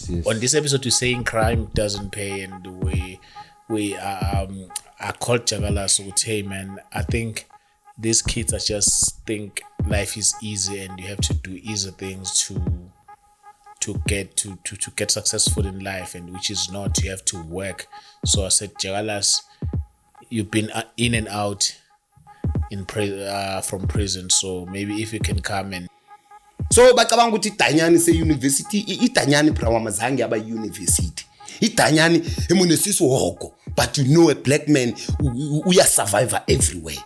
Yes. On this episode, we're saying crime doesn't pay, and we I called Jagalas with, hey man, I think these kids are just think life is easy and you have to do easy things to get to get successful in life, and which is not. You have to work. So I said, Jagalas, you've been in and out in from prison, so maybe if you can come and So bacabanga ukuthi idanyani se-university, idanyani brawama zange yaba university. Idanyani emunesisohogo, but you know a black man uyasurvive everywhere,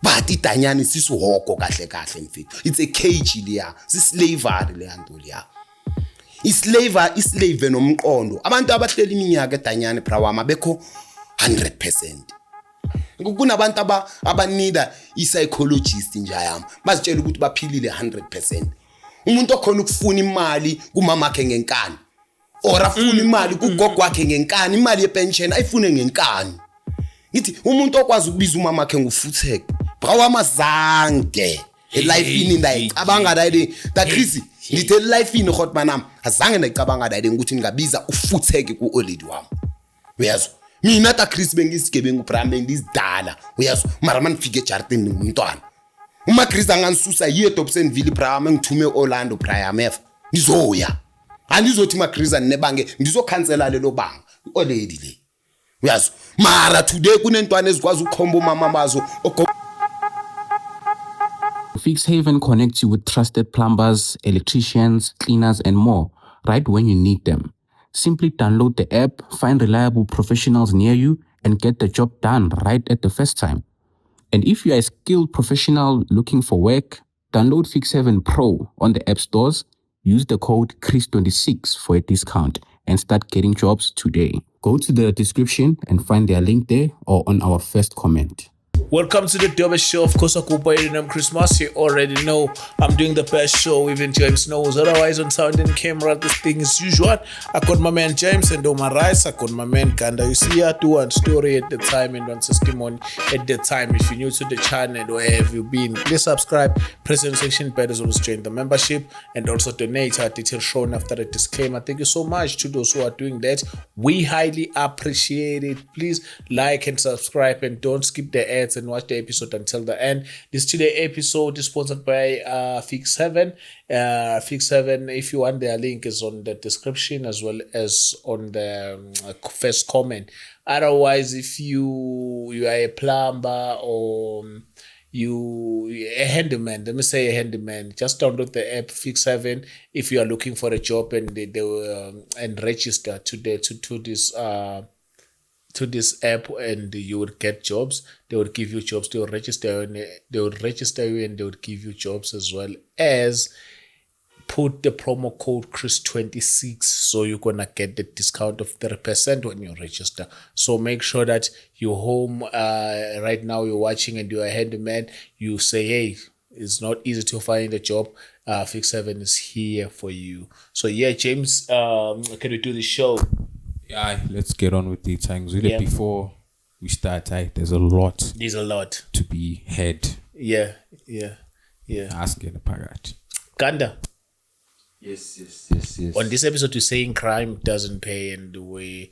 but idanyani sisihogo kahle kahle mfethu. It's a cage leya, sislavery leya nto leya, islave islave nomqondo. Abantu abahleli iminyaka edanyani brawama bekho 100%. Kunabantu abanida i-psychologist nje yami, bazitshela ukuthi baphilile 100%. Umuntu okhona ukufuna imali kumamakhe ngenkani or afuna imali kugogo wakhe ngenkani, imali yepension ayifune ngenkani. Ngithi umuntu okwazi ukubiza umamakhe ngufutheke brawamazange elifini ndayicabanga dayile takrisi. Ngithe elifini hot manam azange ndayicabanga dayile ukuthi ngingabiza ufutheke ku-olady wami, uyazwa? Mina ta Chris bengisigebengu bra, bengizidala, uyazwa? Mara manifike ejardini ngumntwana, uma Chris anganisusa yiye Dobsonville bra, ngithume Orlando bra yamefa ngizoya. Andizothi ma Chris anebange ngizokhansela lelo banga olady le, uyazwa? Mara today kunentwana ezikwazi ukukhomba umama bazo. Fixhaven connects you with trusted plumbers, electricians, cleaners, and more right when you need them. Simply download the app, find reliable professionals near you, and get the job done right at the first time. And if you are a skilled professional looking for work, download Fix7 Pro on the app stores, use the code CHRIS26 for a discount, and start getting jobs today. Go to the description and find their link there or on our first comment. Welcome to the Dobe Show. Of course, I'm Christmas. You already know I'm doing the best show, even James knows. Otherwise, on sound and camera, this thing is usual. I got my man James and on my right, I got my man Ganda. You see, I do one story at the time and one testimony at the time. If you're new to the channel, where have you been? Please subscribe, press the section bell as well as join the membership and also donate. Our details shown after the disclaimer. Thank you so much to those who are doing that. We highly appreciate it. Please like and subscribe and don't skip the ads and watch the episode until the end. This today episode is sponsored by Fix7. Fix7, if you want, their link is on the description as well as on the first comment. Otherwise, if you are a plumber or you a handyman, let me say a handyman, just download the app Fix7 if you are looking for a job, and they will, and register to the to this app, and you would get jobs. They would give you jobs. They would register and they would register you, and they would give you jobs, as well as put the promo code Chris26, so you're gonna get the discount of 30% when you register. So make sure that you're home right now, you're watching and you're a handyman, you say, hey, it's not easy to find a job. Fix7 is here for you. So yeah, James, can we do the show? Yeah, let's get on with the things. Really, Yeah. Before we start, there's a lot. There's a lot to be had. Yeah. Asking about Ganda. Yes. On this episode, we're saying crime doesn't pay, and we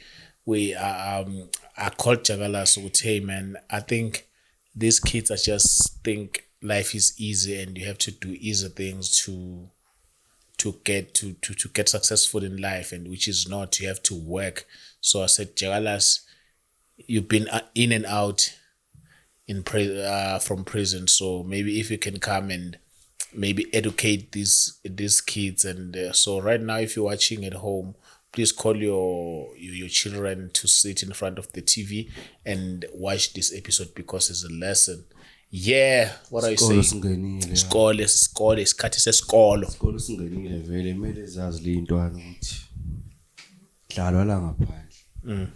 I called Jagalas with, hey man, I think these kids are just think life is easy and you have to do easy things to get to get successful in life, and which is not. You have to work. So I said, Jagalas, you've been in and out in from prison, so maybe if you can come and maybe educate these kids. And so right now, if you're watching at home, please call your children to sit in front of the TV and watch this episode, because it's a lesson. Yeah, what are you saying? Isikole, isikhathi sesikolo. Isikole singenile vele, kumele zazi le intwana ukuthi dlalwa la ngaphandle.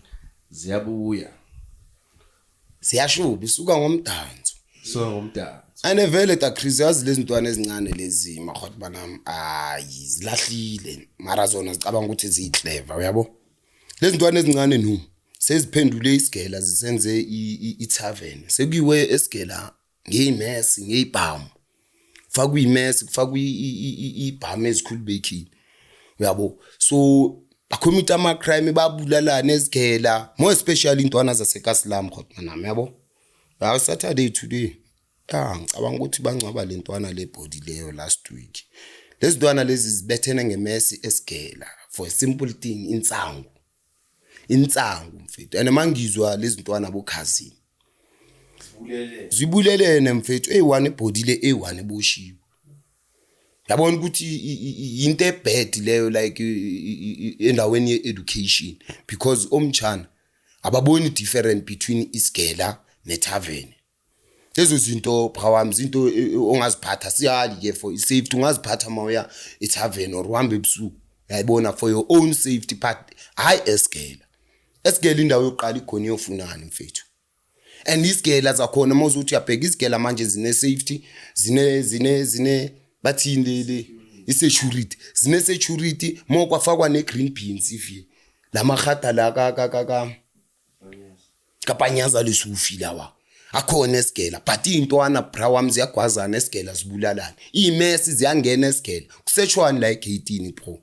Ziyabuya. Siyashuba isuka ngomdanso. Isuka ngomdanso. Ane vele ta Chris, yazi lezi ntwana ezincane lezi mahot banami, ayi zilahlile mara zona zicabanga ukuthi ziyiclever, uyabo? Lezi ntwana ezincane no seziphendule isigela zisenze i-tavern. Sekuyiwe esigela ngeyimesi ngeyibhamu. Kufakwa imesi, kufakwa ibhamu ezikhulu bekhini. Uyabo? So Ba-commit ama-crime, babulalana ezigela, more especially intwana zasekasilam hotmanam, yabo. Hawu, Saturday today, ya, ngicabanga ukuthi bangcwaba le ntwana le body leyo last week. Lezi ntwana lezi zibethene ngemesi esigela for a simple thing, insangu, insangu mfethu. And mangizwa lezi ntwana bokhazini zibulelene mfethu, eyi-one ebhodile, eyi-one eboshiwe. Yabona ukuthi into e-bad leyo, like endaweni ye-education, because omchana ababoni different between isigela netavern. Lezo zinto, bra, zinto ongaziphatha siyali ke for i-safety, ungaziphatha uma uya etavern or uhambe ebusuku, uyayibona, for your own safety, but hayi esigela. Esigela indawo yokuqala ikhona iyofunani mfethu? And isigela zakhona, uma uzothi uyabheka isigela manje, zine-safety, zine bathini le i-security, zine-security mo kwafakwa ne-green beans if lamahada la ka kapanyaza lesufi lawa akhona esigela. But iy'ntwana, bra wami, ziyagwazana esigela, zibulalana, iy'mesi ziyangena esigela, kusetshwani la egeyitini, bro.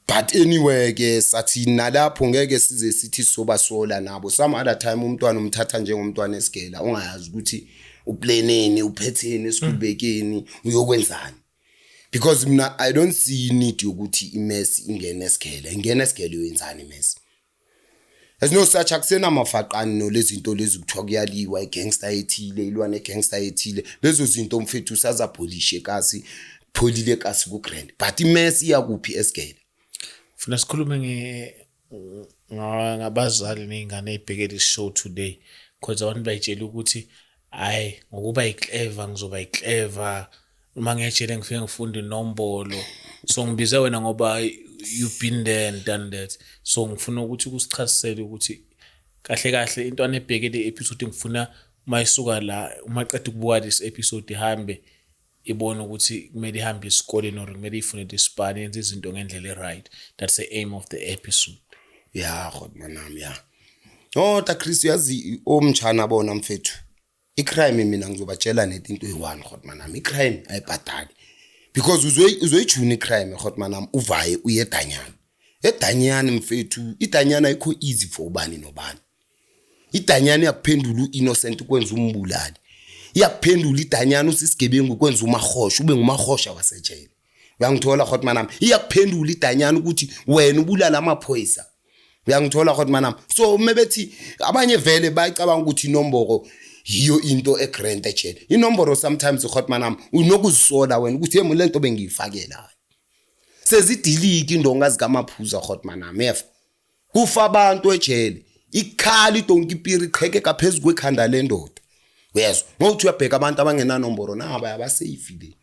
But anyway ke, sathi nalapho ngeke size sithi sobasola nabo. Some other time umntwana umthatha njengomntwana esigela, ungayazi ukuthi uplaneni, uphetheni esikhulubekeni, uyokwenzani, because mina I don't see need yokuthi imesi ingene esigela. Ingene esigela uyoyenzani imesi? There's no such, akusenamafaqani nolezi zinto lezi kuthiwa kuyaliwa, igangster ethile ilwa negangster ethile. Lezo zinto mfethu sazabolishe kasi, pholile kasi ku-grand, but imesi iyakuphi esigela? Funa sikhulume ngabazali ney'ngane ey'bhekele i-show today, because abantu bayitshela ukuthi hhayi, ngokuba yi-clever, ngizoba yi-clever uma ngiyetshele ngifike ngifunde inombolo. So ngibize wena ngoba you've been there and done that, so ngifuna ukuthi kusichazisele ukuthi kahle kahle intwana ebhekele i-episode, ngifuna uma isuka la, uma qeda ukubuka this episode, ihambe ibone ukuthi kumele ihambe esikoleni or kumele ifunele isipani, yenze izinto ngendlela e-right. That's the aim of the episode. Ya, hotmanami, ya. Oh, ta Chris, yazi omchana bona mfethu, icrime, mina ngizobatshela net into eyi-one, hotmanami, icrime ayibhadali, because uzoyijuna icrime, hotmanami, uvaye uye edanyana. Edanyana mfethu, idanyana ayikho easy for ubani nobani. Idanyana iyakuphendula u-innocent kwenza umbulali, iyakuphendula idanyana usisigebengu kwenza umahosha, ube ngumahosha wasejele. Uyangithola, hotmanami? Iyakuphendula idanyana ukuthi wena ubulala amaphoyisa. Uyangithola, hotmanami? So uma bethi abanye vele bayacabanga ukuthi inomboro yiyo into egrand ejele. Inomboro sometimes, hotmanami, unokuzisola wena ukuthi yemo lento bengiyifakela sezidiliki indonga zikamaphuza, hotmanami. Efa kufa abantu ejele, ikhala idonki ipiri iqhekeka phezu kwekhanda lendoda. Uyezwa ngokuthi uyabheka abantu abangenanomboro naba abasafe le,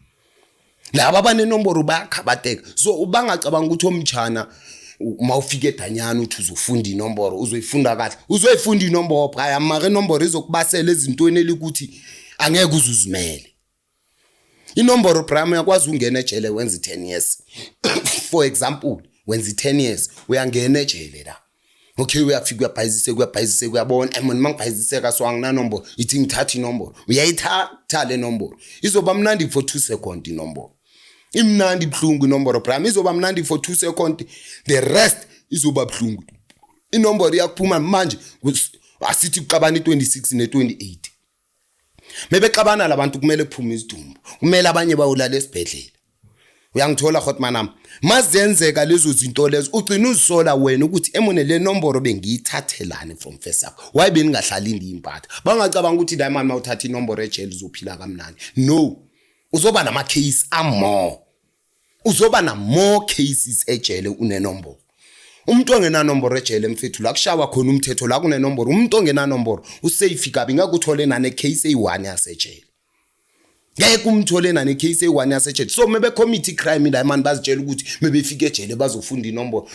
laba abanenomboro bayakhabateka. So bangacabanga ukuthi omchana uma ufika edanyana uthi uzofunda inomboro, uzoyifunda kahle, uzoyifunda inomboro, Brian, mara inomboro izokubasela ezintweni elikuthi angeke uze uzimele. Inomboro, Brian, uyakwazi ungena ejele wenza i-10 years, for example, wenza i-10 years, uyangena ejele la. Okay, uyafika uyabhayiziseka, uyabhayiziseka, uyabona emona uma ngibhayiziseka, so anginanomboro, ithi ngithatha inomboro. Uyayithatha le nomboro, izoba mnandi for 2 second. Inomboro imnandi, ibuhlungu inomboro, Bram. Izoba mnandi for 2 second, the rest izoba buhlungu. Inomboro iyakuphuma manje. Asithi kuxabana i-26 ne-28, mebexabana labantu, kumele kuphume isidumbu, kumele abanye bayolala esibhedlela. Uyangithola, hotmanam? Mazenzeka lezo zinto lezo, ugcina uzisola wena ukuthi emone le nomboro bengiyithathelani from first up, why beningahlali ndiyimpatha? Bangacabanga ukuthi la mani mawuthatha inomboro ejele uzophila kamnandi. No, uzoba nama-case amore, uzoba na-more cases ejele unenomboro. Umuntu ongenanomboro ejele mfethu, la kushawa khona umthetho la kunenomboro, umuntu ongenanomboro usafe kabi. Ngeke uthole nane-case eyi-one yasejele, ngeke umthole nane-case eyi-one yasejele. So mebe-commit i-crime la mani, bazitshela ukuthi mebefika ejele bazofunda inomboro.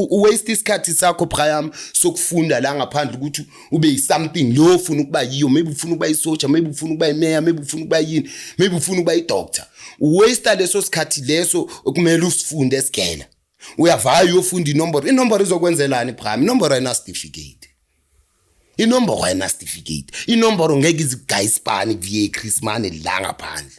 Uwaste isikhathi sakho, Brian, sokufunda la ngaphandle ukuthi ube yi-something lo ofuna ukuba yiyo. Maybe ufuna ukuba yisoja, maybe ufuna ukuba yimeya, maybe ufuna ukuba yini, maybe ufuna ukuba yi-doctor. Uwaste leso sikhathi leso okumele usifunde esigela, uyavaya uyofunda inomboro. Inomboro izokwenzelani, Brian? Inomboro ayina-certificate, inomboro ayina-certificate. Inomboro ngeke izikugaye isipani kuye iChrismane la ngaphandle.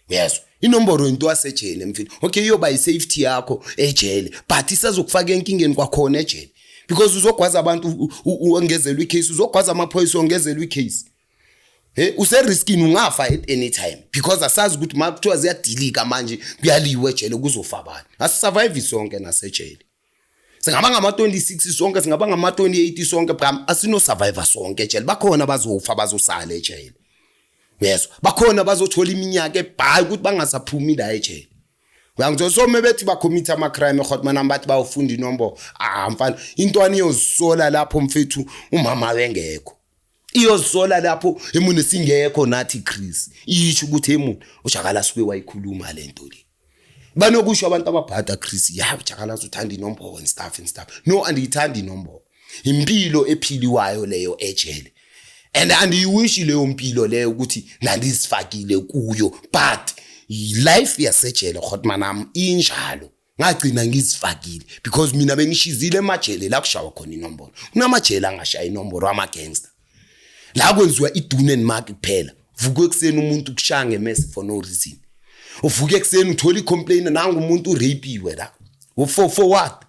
Uyezwa? Inomboro into wasejele mfethu. Okay, iyoba i-safety yakho ejele, but isazokufaka enkingeni kwakhona ejele, because uzogwaza abantu, wongezelwe icase, uzogwaza amaphoyisa, wongezelwe icase. He, useriskini, ungafa at any time, because asazi ukuthi ma kuthiwa ziyadilika manje, kuyaliwa ejele, kuzofa bani. Asisurvive sonke nasejele. Singaba ngama-26 sonke, singaba ngama-28 sonke, bram, asino-survive sonke ejele. Bakhona bazofa, bazosala ejele, uyezwa? Bakhona bazothola iminyaka ebhayi ukuthi bangasaphumi la ejele, uyangithola? So mebethi bacommit ama-crime ehotman, bathi bayofunda inombolo, ah mfana, intwana iyozisola lapho mfethu, umama wengekho iyozisola lapho emune singekho nathi Chris, isho ukuthi emune ujakala suke wayikhuluma lento le. Banokusho abantu ababhada Chris, ya, ujakala uthanda inombolo and stuff and stuff. No, andiyithandi inombolo, impilo ephiliwayo leyo ejele, and andiyiwishi leyo mpilo leyo ukuthi nandizifakile kuyo, but life yasejele hotman am injalo. Ngagcina ngizifakile because mina bengishizile emajele la kushawa khona inombolo. Kunamajele angashaya inombolo ama-gangster, la kwenziwa i-doen en maak kuphela. Vuka ekuseni, umuntu kushaya ngemese for no reason. Uvuka ekuseni, uthola i-complaint, nangu umuntu urapiwe la. For what?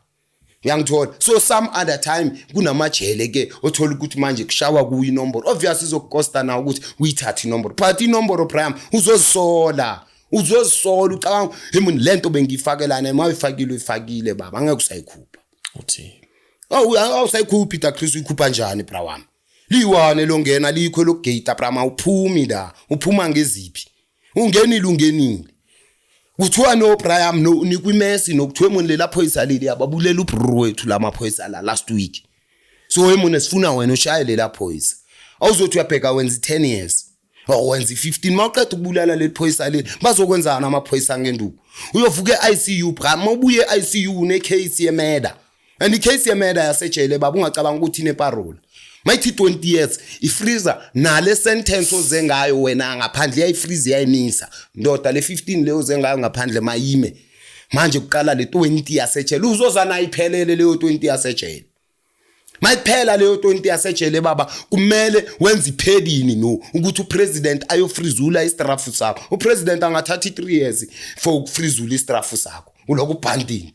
Uyangithola? So some other time kunamajele ke othola ukuthi manje kushawa kuyo inombolo. Obvious izokukosta na ukuthi uyithathe inombolo, but inombolo prime uzozisola, uzozisola, ucabanga hey lento bengiyifakelana. Uma uyifakile, uyifakile baba, angeke usayikhupha. Uthi Awu, awusayikhuphi ta Chris, uyikhupha njani bra wami? Liwane longena likho lokugate bra, awuphumi la, uphuma ngeziphi? Ungenile, ungenile. Kuthiwa no Brian no nikwimesi nokuthiwa emoni lela phoyisa leli ababulela ubru wethu lamaphoyisa la last week. So emoni sifuna wena ushaye lela phoyisa. Awuzothi uyabheka wenza 10 years or wenza i-15, mawuqeda ukubulala leli phoyisa leli, bazokwenzana amaphoyisa ngenduku? Uyovuka e-ICU bra, mawubuye e-ICU une-case yemurder, and i-case yemurder yasejele baba, ungacabanga ukuthi ineparole. Mayithi 20 years ifreezer nale sentence oze ngayo wena ngaphandle, iyayifreeze, iyayimisa ndoda. Le 15 leyo oze ngayo ngaphandle mayime manje, kuqala le 20 yasejele, uzoza nayo iphelele leyo 20 yasejele. Mayiphela leyo 20 yasejele baba, kumele wenze iphedini no ukuthi upresident ayofrizula istrafu sakho. Upresident angathatha i3 years for ukufrizula istrafu sakho, uloku ubhandini.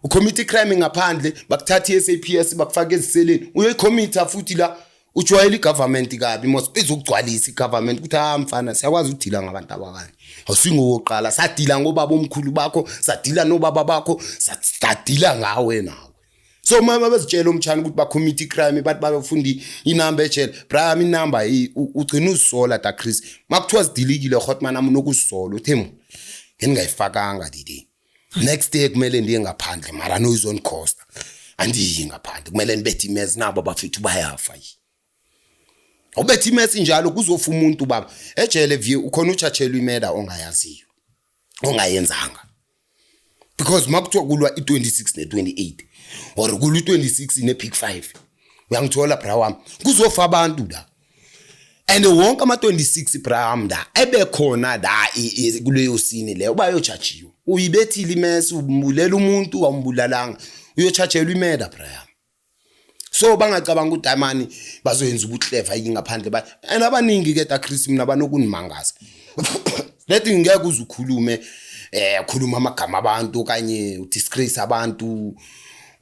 Ucommit crime ngaphandle, bakuthatha i-SAPS, bakufaka eziseleni, uyoyicommita futhi la. Ujwayele igovernment kabi mos, izokugcwalisa igovernment ukuthi ha mfana, siyakwazi ukudila ngabantu abakanje, awusingowokuqala, sadila ngobaba omkhulu bakho, sadila nobaba bakho, sadila ngawe nawe. So uma bezitshela umtshana ukuthi bacommit icrime, bathi bayofunda inamba ejele Brian, inamba ugcina uzisola ta Chris. Makuthiwa zidilikile hotman ami, unokuzisola uthi mu ngendingayifakanga didi. Next day kumele ndiye ngaphandle, mara no izonicosta, andiyi ngaphandle, kumele nibethe imesi nabo bafethu bayafa yi. Awubethe imesi njalo, kuzofa umuntu baba ejele vie. Ukhona uchatshelwa imurder ongayaziyo, ongayenzanga, because makuthiwa kulwa i-26 ne-28 or kulwa i-26 ne-big 5, uyangithola bra wami? Kuzofa abantu la, and wonke ama-26 bra wami la ebekhona la kuleyo scene leyo bayojajiwa. Uyibethile imesi, umbulela umuntu, awumbulalanga, uyochajelwa imurder bra yami. So bangacabanga ukuthi hayi mani, bazoyenza ubuclever yini ngaphandle ba. And abaningi ke ta Chris, mina banokundimangaza lethi ngeke uze ukhulume, khuluma amagama abantu okanye udisgrace abantu.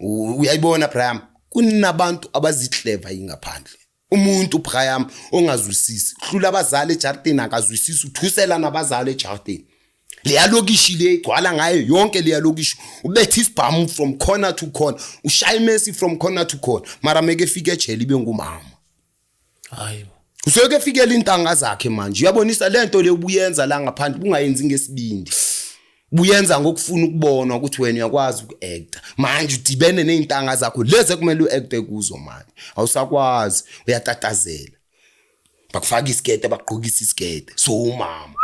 Uyayibona Brian, kunabantu abaziclever yingaphandle. Umuntu Brian ongazwisisi hlula abazali ejardini, akazwisisi, uthusela nabazali ejardini. Leya lokishi le igcwala ngayo yonke leya lokishi, ubetha isibhamu from corner to corner, ushaya imesi from corner to corner, mara meke efika ejele ibe ngumama. Hayi. Usuke efikela intanga zakhe manje, uyabonisa lento le ubuyenza la ngaphandle, bungayenzi ngesibindi, buyenza ngokufuna ukubona ukuthi wena uyakwazi uku-acta. Manje udibene ney'ntanga zakho lezi ekumele u-acte kuzo, manje awusakwazi, uyatatazela, bakufaka isikete, bakugqokisa isikete. So umama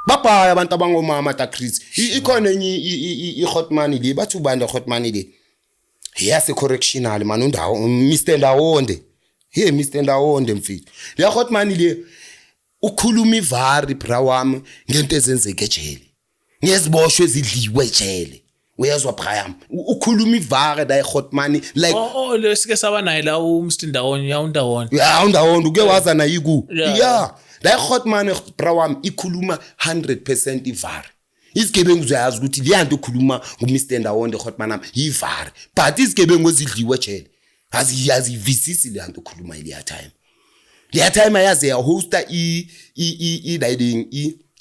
babhaya abantu abangomama ta Chris. Ikhona enye i-hotman le, bathi ubani le hotman le yase correctional man, undawo Mr Ndawonde. Hey Mr Ndawonde mfethu, le hotman le ukhuluma ivari bra wami ngento ezenzeke ejele, ngeziboshwe ezidliwe ejele, uyezwa Brian? Ukhuluma ivare la hotman like. Oh, lesike saba naye la uMr Ndawonye, ya, uNdawonye. Ya, uNdawonde uke waza naye ku. Yeah. Yeah. La iHotman, bra wami, ikhuluma 100% ivari. Izigebengu uzayazi ukuthi leya nto ekhuluma nguMr Ndawonde, Hotman ami, yivari, but izigebengu ezidliwe ejele azivisisi leya nto ekhuluma leya time. Leya time ayaze yahosta i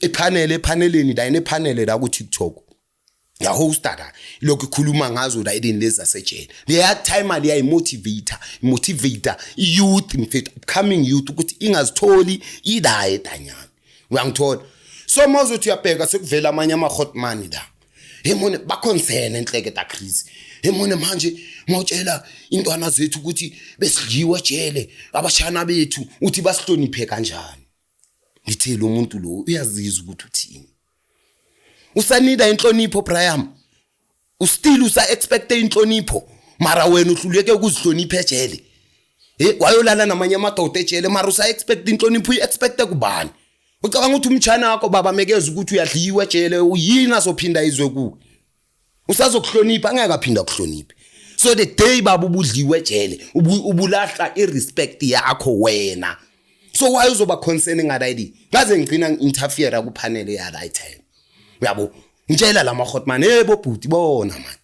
i-panel epaneleni la, inepanel la ku-TikTok, yahosta la, lokhu ikhuluma ngazo la idini lezi zasejele. Leya time leya imotivator, imotivator i-youth, mfethu, upcoming youth, ukuthi ingazitholi ila edanyana, uyangithola? So mawuzothi uyabheka, sekuvela amanye ama-hotman la, hemone baconcern enhleke ta Chris, hemone manje mawutshela intwana zethu ukuthi besidliwe ejele abashana bethu, uthi basihloniphe kanjani? Ngithe lo muntu lo uyazizwa ukuthi uthini, usanida inhlonipho, Brian, ustill usa expect inhlonipho, mara wena uhluleke ukuzihlonipha ejele. Wayolala namanye amadoda ejele, mara usa expect inhlonipho. Uyi-expect kubani? Ucabanga ukuthi umtshana wakho, baba, mekeza ukuthi uyadliwa ejele, uyini azophinda izwe kuwe? Usazokuhlonipha? Angeke aphinda akuhloniphe. So the day, baba, ubudliwe ejele, ubulahla irespect yakho wena. So why uzoba concern ngala? Ngaze ngigcina ngi-interfere kupanel ya right time, uyabo? Ngitshela la ma-hotman, hey bobhuti, bona man,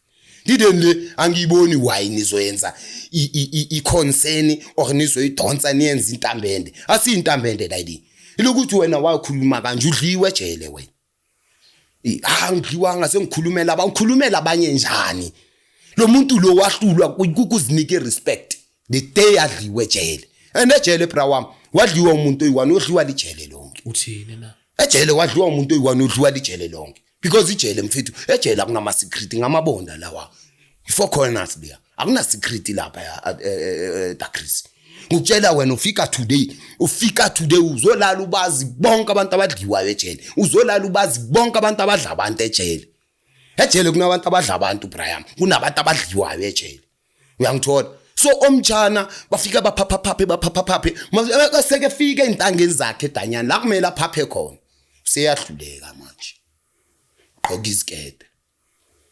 dideni le angiyiboni why nizoyenza i-concern or nizoyidonsa niyenze intambende. Asiyintambende la, ilokuthi wena wakhuluma kanje, udliwe ejele wena. Ah, ngidliwanga, sengikhulumela abangikhulumela abanye njani? Lo muntu lo wahlulwa ukuzinika irespect the day adliwe ejele. And ejele, bra wami, wadliwa umuntu oyi-one, odliwa lijele lonke. Uthini na? Ejele wadliwa umuntu oyi-one, odliwa lijele lonke, because ijele, mfethu, ejele akunama-security, ngamabonda lawa, i-four corners leya, akuna-security lapha Chris. Ngikutshela wena, ufika today, ufika today, uzolala ubazi bonke abantu abadliwayo ejele, uzolala ubazi bonke abantu abadla abantu ejele. Ejele kunabantu abadla abantu, Brian, kunabantu abadliwayo ejele, uyangithola? So omtshana bafika baphaphaphaphe, baphaphaphaphe, seke fika ey'ntangeni zakhe edanyana la kumele aphaphe khona, seyahluleka manje, gqoka izikete.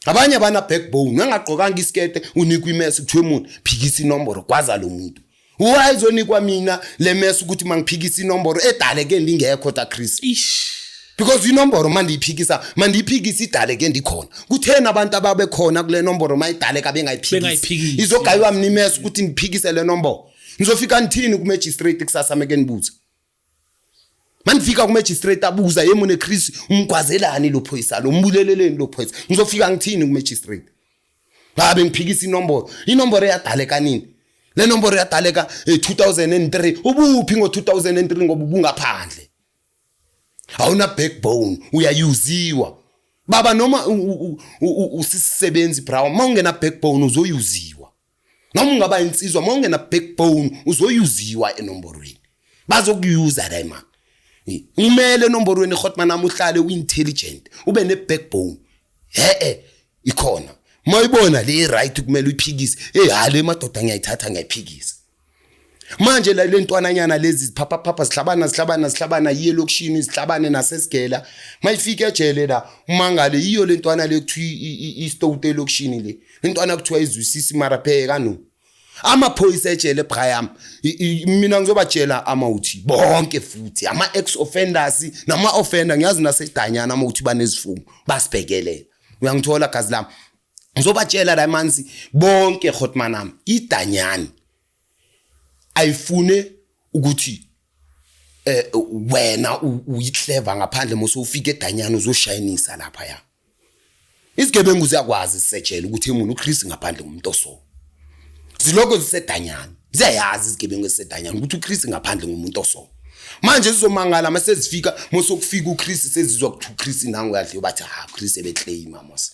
Abanye abana backbone, angagqokanga isikete, unikwa imese, kuthiwe muntu phikisa inomboro, gwaza lo muntu. Why izonikwa mina le mese ukuthi mangiphikisa inomboro edale ke ndingekho, ta Chris? Ish. Because inomboro mandiyiphikisa, mandiyiphikisa idale ke ndikhona. Kutheni abantu ababekhona kule nomboro mayidale ka bengayiphikisi? Bengayiphikisi. Izogaywa mina imese ukuthi ndiphikise le nomboro? Ngizofika ndithini ku-magistrate kusasa meke nibuza? Mandifika ku-magistrate abuza, yemune Chris, umgwazelani lo phoyisa lo, umbuleleleni lo phoyisa? Ngizofika ngithini ku-magistrate? Ngabe ngiphikisa inomboro, inomboro eyadaleka nini? Le nomboro yadaleka 2003. Ubuphi ngo-2003? Ngoba ubungaphandle, awuna backbone, uyayuziwa baba. Noma usisisebenzi, bra, uma ungena backbone uzoyuziwa. Noma ungaba insizwa, uma ungena backbone uzoyuziwa enomborweni, bazokuyuza la man. Kumele enomborweni, hotman nami, uhlale u-intelligent, ube ne-backbone. He-e, ikhona mayibona le right kumele uyiphikise. Hey, hale madoda, ngiyayithatha ngiyayiphikisa manje la. Le ntwananyana lezi ziphaphapha, zihlabana, zihlabana, zihlabana, yiye elokishini, zihlabane nasesigela. Mayifika ejele la, umangale yiyo le ntwana le kuthiwa istout elokishini. Le intwana kuthiwa izwisisi, mara pheka no amaphoyisa ejele, Brian. Mina ngizobatshela amawuthi bonke futhi ama-ex offenders nama-offender, ngiyazi nasedanyana amawuthi banezifungo, basibhekelela, uyangithola gazi lami? Ngizobatshela la manzi bonke, hotman ami, idanyani ayifune ukuthi wena uyiclever ngaphandle, mose ufika edanyana uzoshayinisa lapha. Ya, izigebengu ziyakwazi sisejele ukuthi emuntu uChris ngaphandle ngumuntu oso. Ziloko zisedanyana, ziyayazi izigebengu ezisedanyana ukuthi uChris ngaphandle ngumuntu oso. Manje zizomangala mase zifika, mose kufika uChris, sezizwa ukuthi uChris nangu uyadliwa, bathi ha, Chris ebeclaima mose.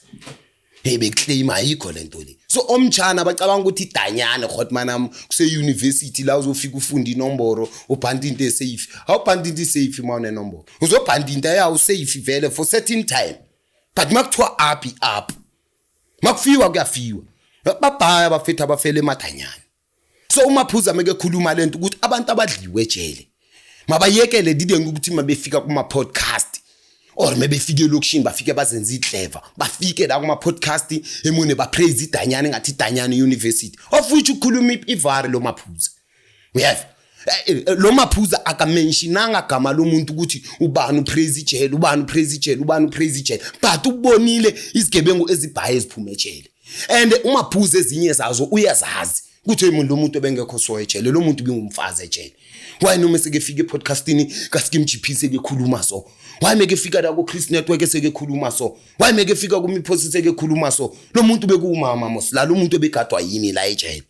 Hey, beclaim, ayikho lento le. So omtshana bacabanga ukuthi idanyane, hotman am, kuse-university la uzofika ufunda inomboro, ubhanta into esafe. Awubhanta into esafe uma unenomboro, uzobhanta into yawo safe vele for certain time, but makuthiwa up, i-up, makufiwa kuyafiwa. Babhaya abafethu abafele emadanyane. So uMaphuza meke khuluma lento ukuthi abantu abadliwe ejele mabayekele didenge ukuthi mabefika kuma-podcast or mebefike elokishini bafike bazenze iclever, bafike la kuma-podcast emune bapraise idanyane ngathi idanyane university, of which ukhuluma ivari lo Maphuza, uyeva? Lo Maphuza akamentionanga gama lomuntu ukuthi ubani upraise ijele, ubani upraise ijele, ubani upraise ijele, but ubonile izigebengu ezibhaye eziphuma ejele, and uMaphuza ezinye zazo uyazazi ukuthi umuntu, lo muntu ebengekho so ejele, lo muntu bingumfazi ejele. Why noma sekefika epodcastini kaSkim GP sekekhuluma so? Why meke fika la ku Chris Network sekekhuluma so? Why meke fika kumiphosi sekekhuluma so? Lo muntu bekuwumama mos la, lo muntu ebegadwa yini la ejele?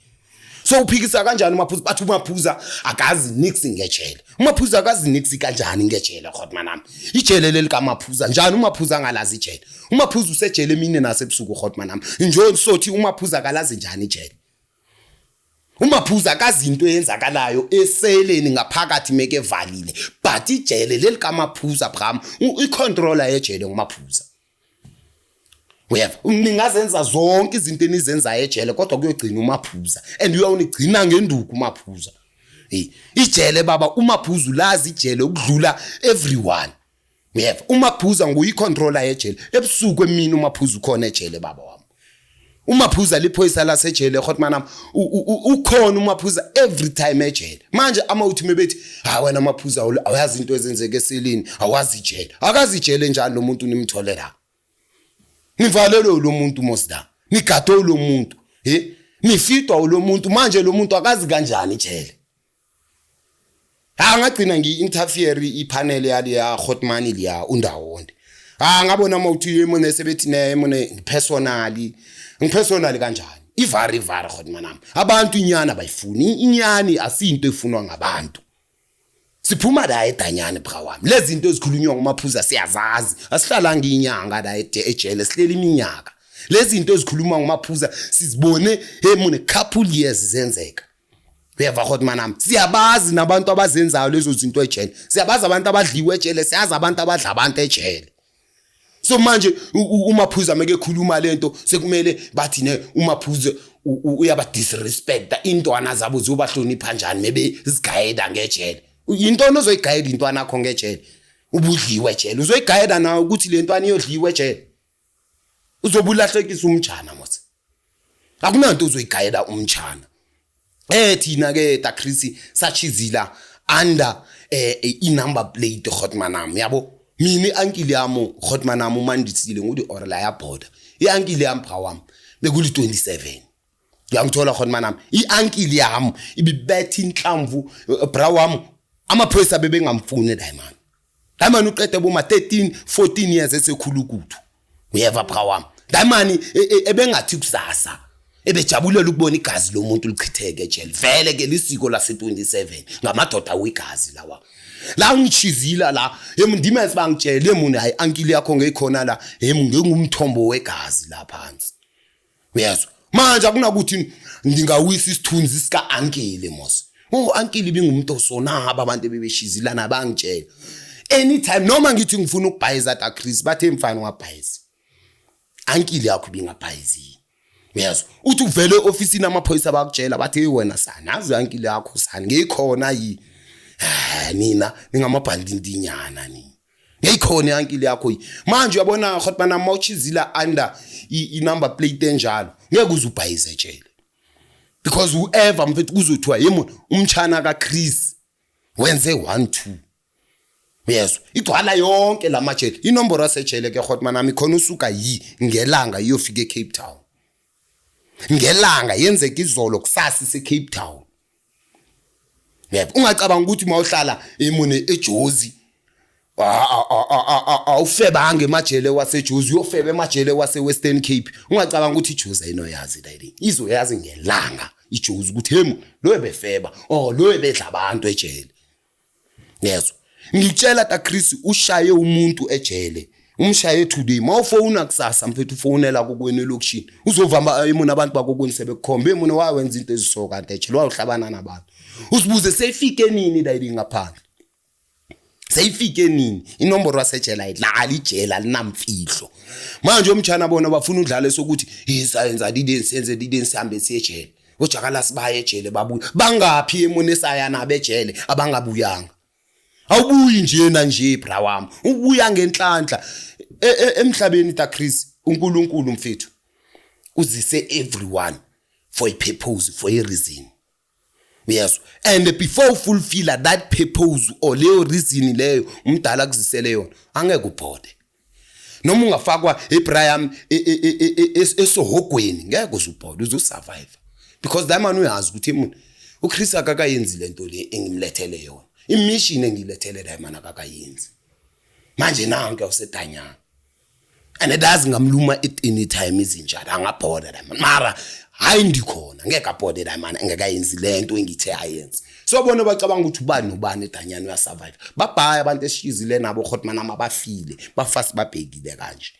So uphikisa kanjani uMaphuza? Bathi uMaphuza akazi nix ngejele. UMaphuza akazi nix kanjani ngejele? Hotman nami, ijele leli kaMaphuza njani uMaphuza angalazi ijele? UMaphuza usejele emini nasebusuku, hotman nami. Nje sothi uMaphuza akalazi njani ijele? UMaphuza akazi into eyenzakalayo eseleni ngaphakathi meke valile, but ijele leli kaMaphuza, bram, icontroller yejele nguMaphuza. Uyeva, ningazenza zonke izinto enizenzayo ejele, kodwa kuyogcina uMaphuza, and uyawunigcina ngenduku uMaphuza. Hey, ijele baba, uMaphuza ulazi ijele ukudlula everyone. Uyeva, uMaphuza nguyicontroller yejele ebusuku, emini uMaphuza ukhona ejele, baba wami. UMaphuza liphoyisa lasejele, hotman nami. Ukhona uMaphuza every time ejele. Manje amawuthi mebethi, "Ha wena Maphuza, awazi into ezenzeke eselini, awazi ijele." Akazi ijele njalo lo muntu nimthole la? Nivalelwe lo muntu mos la, nigadwe lo muntu, he, nifidwa lo muntu. Manje lo muntu akazi kanjani ijele? Ha, ngagcina ngi-interfere ipanel yali ya Hotman liya undawonde. Ha, ngabona mawuthi yemone sebethi ne mone personally, ngipersonally kanjani? Ivari ivari, Hotman nami. Abantu inyani abayifuni, inyani asinto efunwa ngabantu. Siphuma la edanyane, bra wami. Lezi zinto ezikhulunywa nguMaphuza siyazazi. Asihlalanga inyanga la ejele, sihleli iminyaka. Lezi zinto ezikhuluma nguMaphuza sizibone, hey mune, couple years zenzeka. Uyeva, hotman nami, siyabazi nabantu abazenzayo lezo zinto ejele, siyabazi abantu abadliwe ejele, siyazi abantu abadla abantu ejele. So manje uMaphuza meke khuluma lento, sekumele bathi ne uMaphuza uyaba disrespecta intwana zabo. Ziyobahlonipha kanjani maybe zigayeda ngejele? Intona ozoyigayeda intwana yakho ngejele, ubudliwe ejele, uzoyigayeda nawe ukuthi le ntwana iyodliwe ejele? Uzobulahlekisa umjana mos, akunanto ozoyigayela umjana. Thina ke ta Chris sachizila under i-number plate, hotman nami, yabo. Mina i-uncle yami, hotman nami, umandisile ngudi or la yaborder, i-uncle yami, bra wami, bekuli 27. Uyangithola, hotman nami? I-uncle yami ibibetha inhlamvu, bra wami. Amaphoyisa bebengamfuni la man, la man uqede boma 13 14 years esekhulukuthu. Uyeva, bra wami? La man ebengathi kusasa ebejabulela ukubona igazi lomuntu lichitheke ejele. Vele ke lisiko lase-27, ngamadoda wegazi lawa. La ngishizila la emndimesi bangitshele emuni, hayi, uncle yakho ngeyikhona la ngengumthombo wegazi la phansi. Uyezwa, manje akunakuthi ngingawisa isithunzi sika uncle mos. Oh, uncle bingumuntu osonaba, abantu ebebeshizilana bangitshela anytime noma ngithi ngifuna ukubhayiza ta Chris, bathe, "Mfana, ungabhayizi, uncle yakho ibingabhayizi." Uyezwa, uthi uvele e-ofisini amaphoyisa bakutshela, bathi, "Hey wena sana, azi uncle yakho sani ngeyikhona yi. Ah, nina ningamabhandintinyana ni ngeyikhona i-uncle yakho yi." Manje uyabona, hotman, mawuchizila under i-number plate enjalo, ngeke uze ubhayize ejele, because whoever mfethu kuzothiwa yemo umchana kaChris wenze 1 2. Uyezwa, igcwala yonke lamajele inomboro yasejele ke, hotman nami. Khona usuka yi ngelanga iyofika eCape Town ngelanga, yenzeka izolo, kusasa ise-Cape Town. Yebo, ungacabanga ukuthi mawuhlala emune eJozi awufebanga emajele waseJozi, uyofeba emajele wase-Western Cape. Ungacabanga ukuthi iJozi ayinoyazi la, izoyazi ngelanga iJozi ukuthi hemu lo ebefeba, oh, lo ebedla abantu ejele. Yezwa, ngitshela ta Chris, ushaye umuntu ejele, umshaye today, mawufona kusasa mfethu, ufonela kokwenu elokishini, uzovamba emuna abantu bakokwenu sebekukhomba emuna wawenza into eziso kanti ejele wawuhlabana nabantu. Usibuze seyifike nini la ngaphandle, seyifike nini inomboro yasejele? Ayidlali ijele, alinamfihlo. Manje umtshana bona bafuna udlala sokuthi isayenza dideni, senze dideni, sihambe siyejele, ojakala sibaye ejele, babuye bangaphi emune esaya nabo ejele abangabuyanga? Awubuyi njena nje, bra wami, ubuya ngenhlanhla. Emhlabeni ta Chris, uNkulunkulu mfethu uzise everyone for a purpose, for a reason. Uyezwa? And before u-fulfill that purpose or leyo reason leyo umdala kuzisele yona, angeke ubhode. Noma ungafakwa eBraham esohogweni, ngeke uzubhode, uzosurvive, because that man uyazi ukuthi umuntu uChris akakayenzi lento le engimlethele yona, imission engilethele la man akakayenzi. Manje nanke usedanyana and dazi ngamluma at any time izinjalo, angabhoda la man. Mara hayi, ndikhona, ngeke abhode la man engakayenzi lento engithe ayenze. So bona bacabanga ukuthi ubani nobani edanyana uyasurvive. Babhaya abantu esishizile nabo hotman abafile, bafasi babhekile kanje.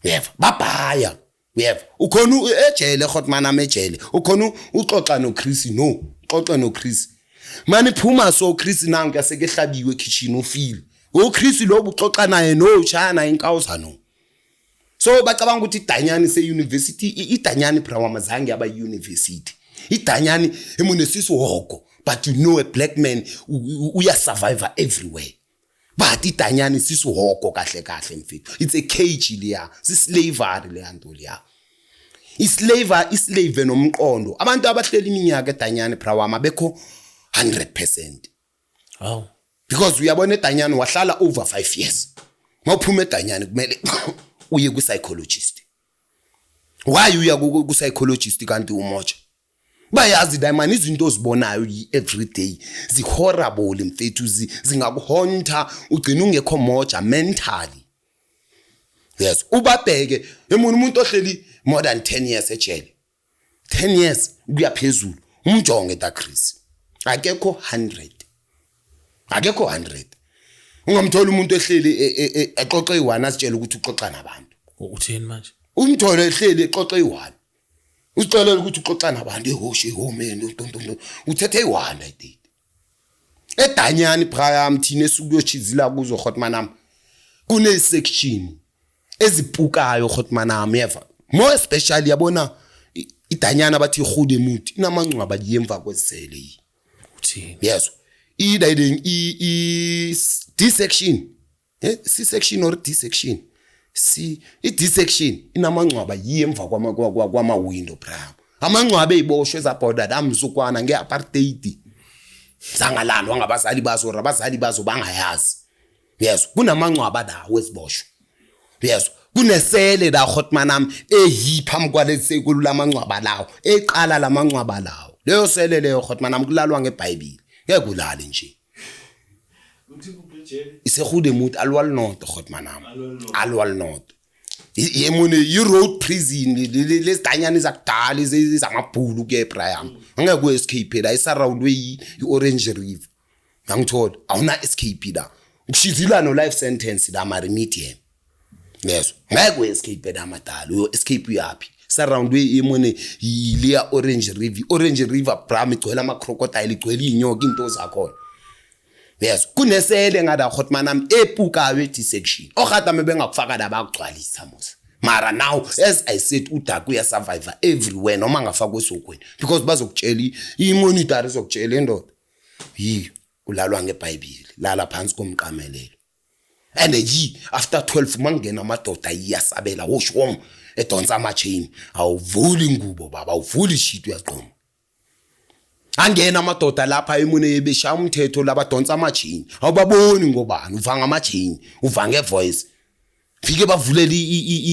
Uyeva? Babhaya, uyeva? Ukhona ejele hotman amejele, ukhona uxoxa noChris, no xoxa noChris mani phuma. So Chris nanku yasekehlabiwe ekitchen, ufile uChris lo buxoxa naye, no ushaya naye inkawuza, no. So bacabanga ukuthi idanyani se-university. Idanyani bra azange yaba university. Idanyani emunesihogo, but you know a black man uyasurvive everywhere, but idanyani sisihogo kahle kahle mfethu. It's a cage leya, sislavery leya nto leya, islave islave nomqondo. Abantu abahleli iminyaka edanyani bra wami bekho 100%. Hawu. Because uyabona edanyani wahlala over 5 years, mawuphuma edanyani kumele uye ku-psychologist. Why uya ku-psychologist kanti umoja? Bayazi la man, izinto ozibonayo every day zi-horrible mfethu, zingakuhonta, ugcina ungekho moja mentally. Yes, ubabheke emunye umuntu ohleli more than 10 years ejele, 10 years kuya phezulu, umjonge ta Chris, akekho 100, akekho 100. Ungamthola umuntu ehleli exoxe iyi-one, asitshele ukuthi uxoxa nabantu. Uthini manje? Umthole ehleli exoxe iyi-one, usixelele ukuthi uxoxa nabantu, ehoshe ehomeni, uthethe iyi-one. I did edanyani Brian, thina esikuyochizila kuzo hotman, kune section ezipukayo hotman, yeva? More especially yabona idanyana bathi ihude muthi inamangcwaba liyemva kwesele yi. Uthini? Yezwa, i i i D section, C section or D section, C, i D section inamangcwaba yiyemva kwama window bra, amangcwaba eziboshwe ezabhoda la mzukwana ngeapartheid, zangalalwa ngabazali bazo or abazali bazo bangayazi. Yezwa, kunamangcwaba la wesiboshwe. Yezwa, kunesele la hotman ami eyi phambi kwalesi lamangcwaba lawo, eqala lamangcwaba lawo. Leyo sele leyo hotman ami kulalwa ngeBhayibheli, ngeke ulale nje. Isehude muthi alwal not hotman ami, alwal not yemone i-road prison lezidanyana zakudala zamabhulu ke Brian, angeke ku-escape la, isurroundwe i-Orange River. Ngangithola awuna escape la, ukushizila no life sentence la, mari medium. Yezwa, ngeke u-escape la madala, uyo escape uyaphi? Surroundwe imone yileya Orange River. Orange River bram igcwele ama-crocodile, igcwele iy'nyoka, into zakhona. Yezwa, kunesele ngala hotman ami epukayo e-D section, ohata bengakufaka la bakugcwalisa mos. Mara now, as I said, udaka uyasurvive everywhere noma angafakwa esokweni, because bazokutshela i-monitor izokutshela indoda yiyo ulalwa ngeBhayibheli, lala phansi komqamelelo. And yi after 12 mangena amadoda iyasabela, wosh wom edonsa ama-chain, awuvuli ingubo baba, awuvuli ishit, uyaqoma. Angena amadoda lapha emune beshaya umthetho, labadonsa ama-chain, awubaboni ngobani, uva ngama-chain, uva ngevoice. Fike bavulele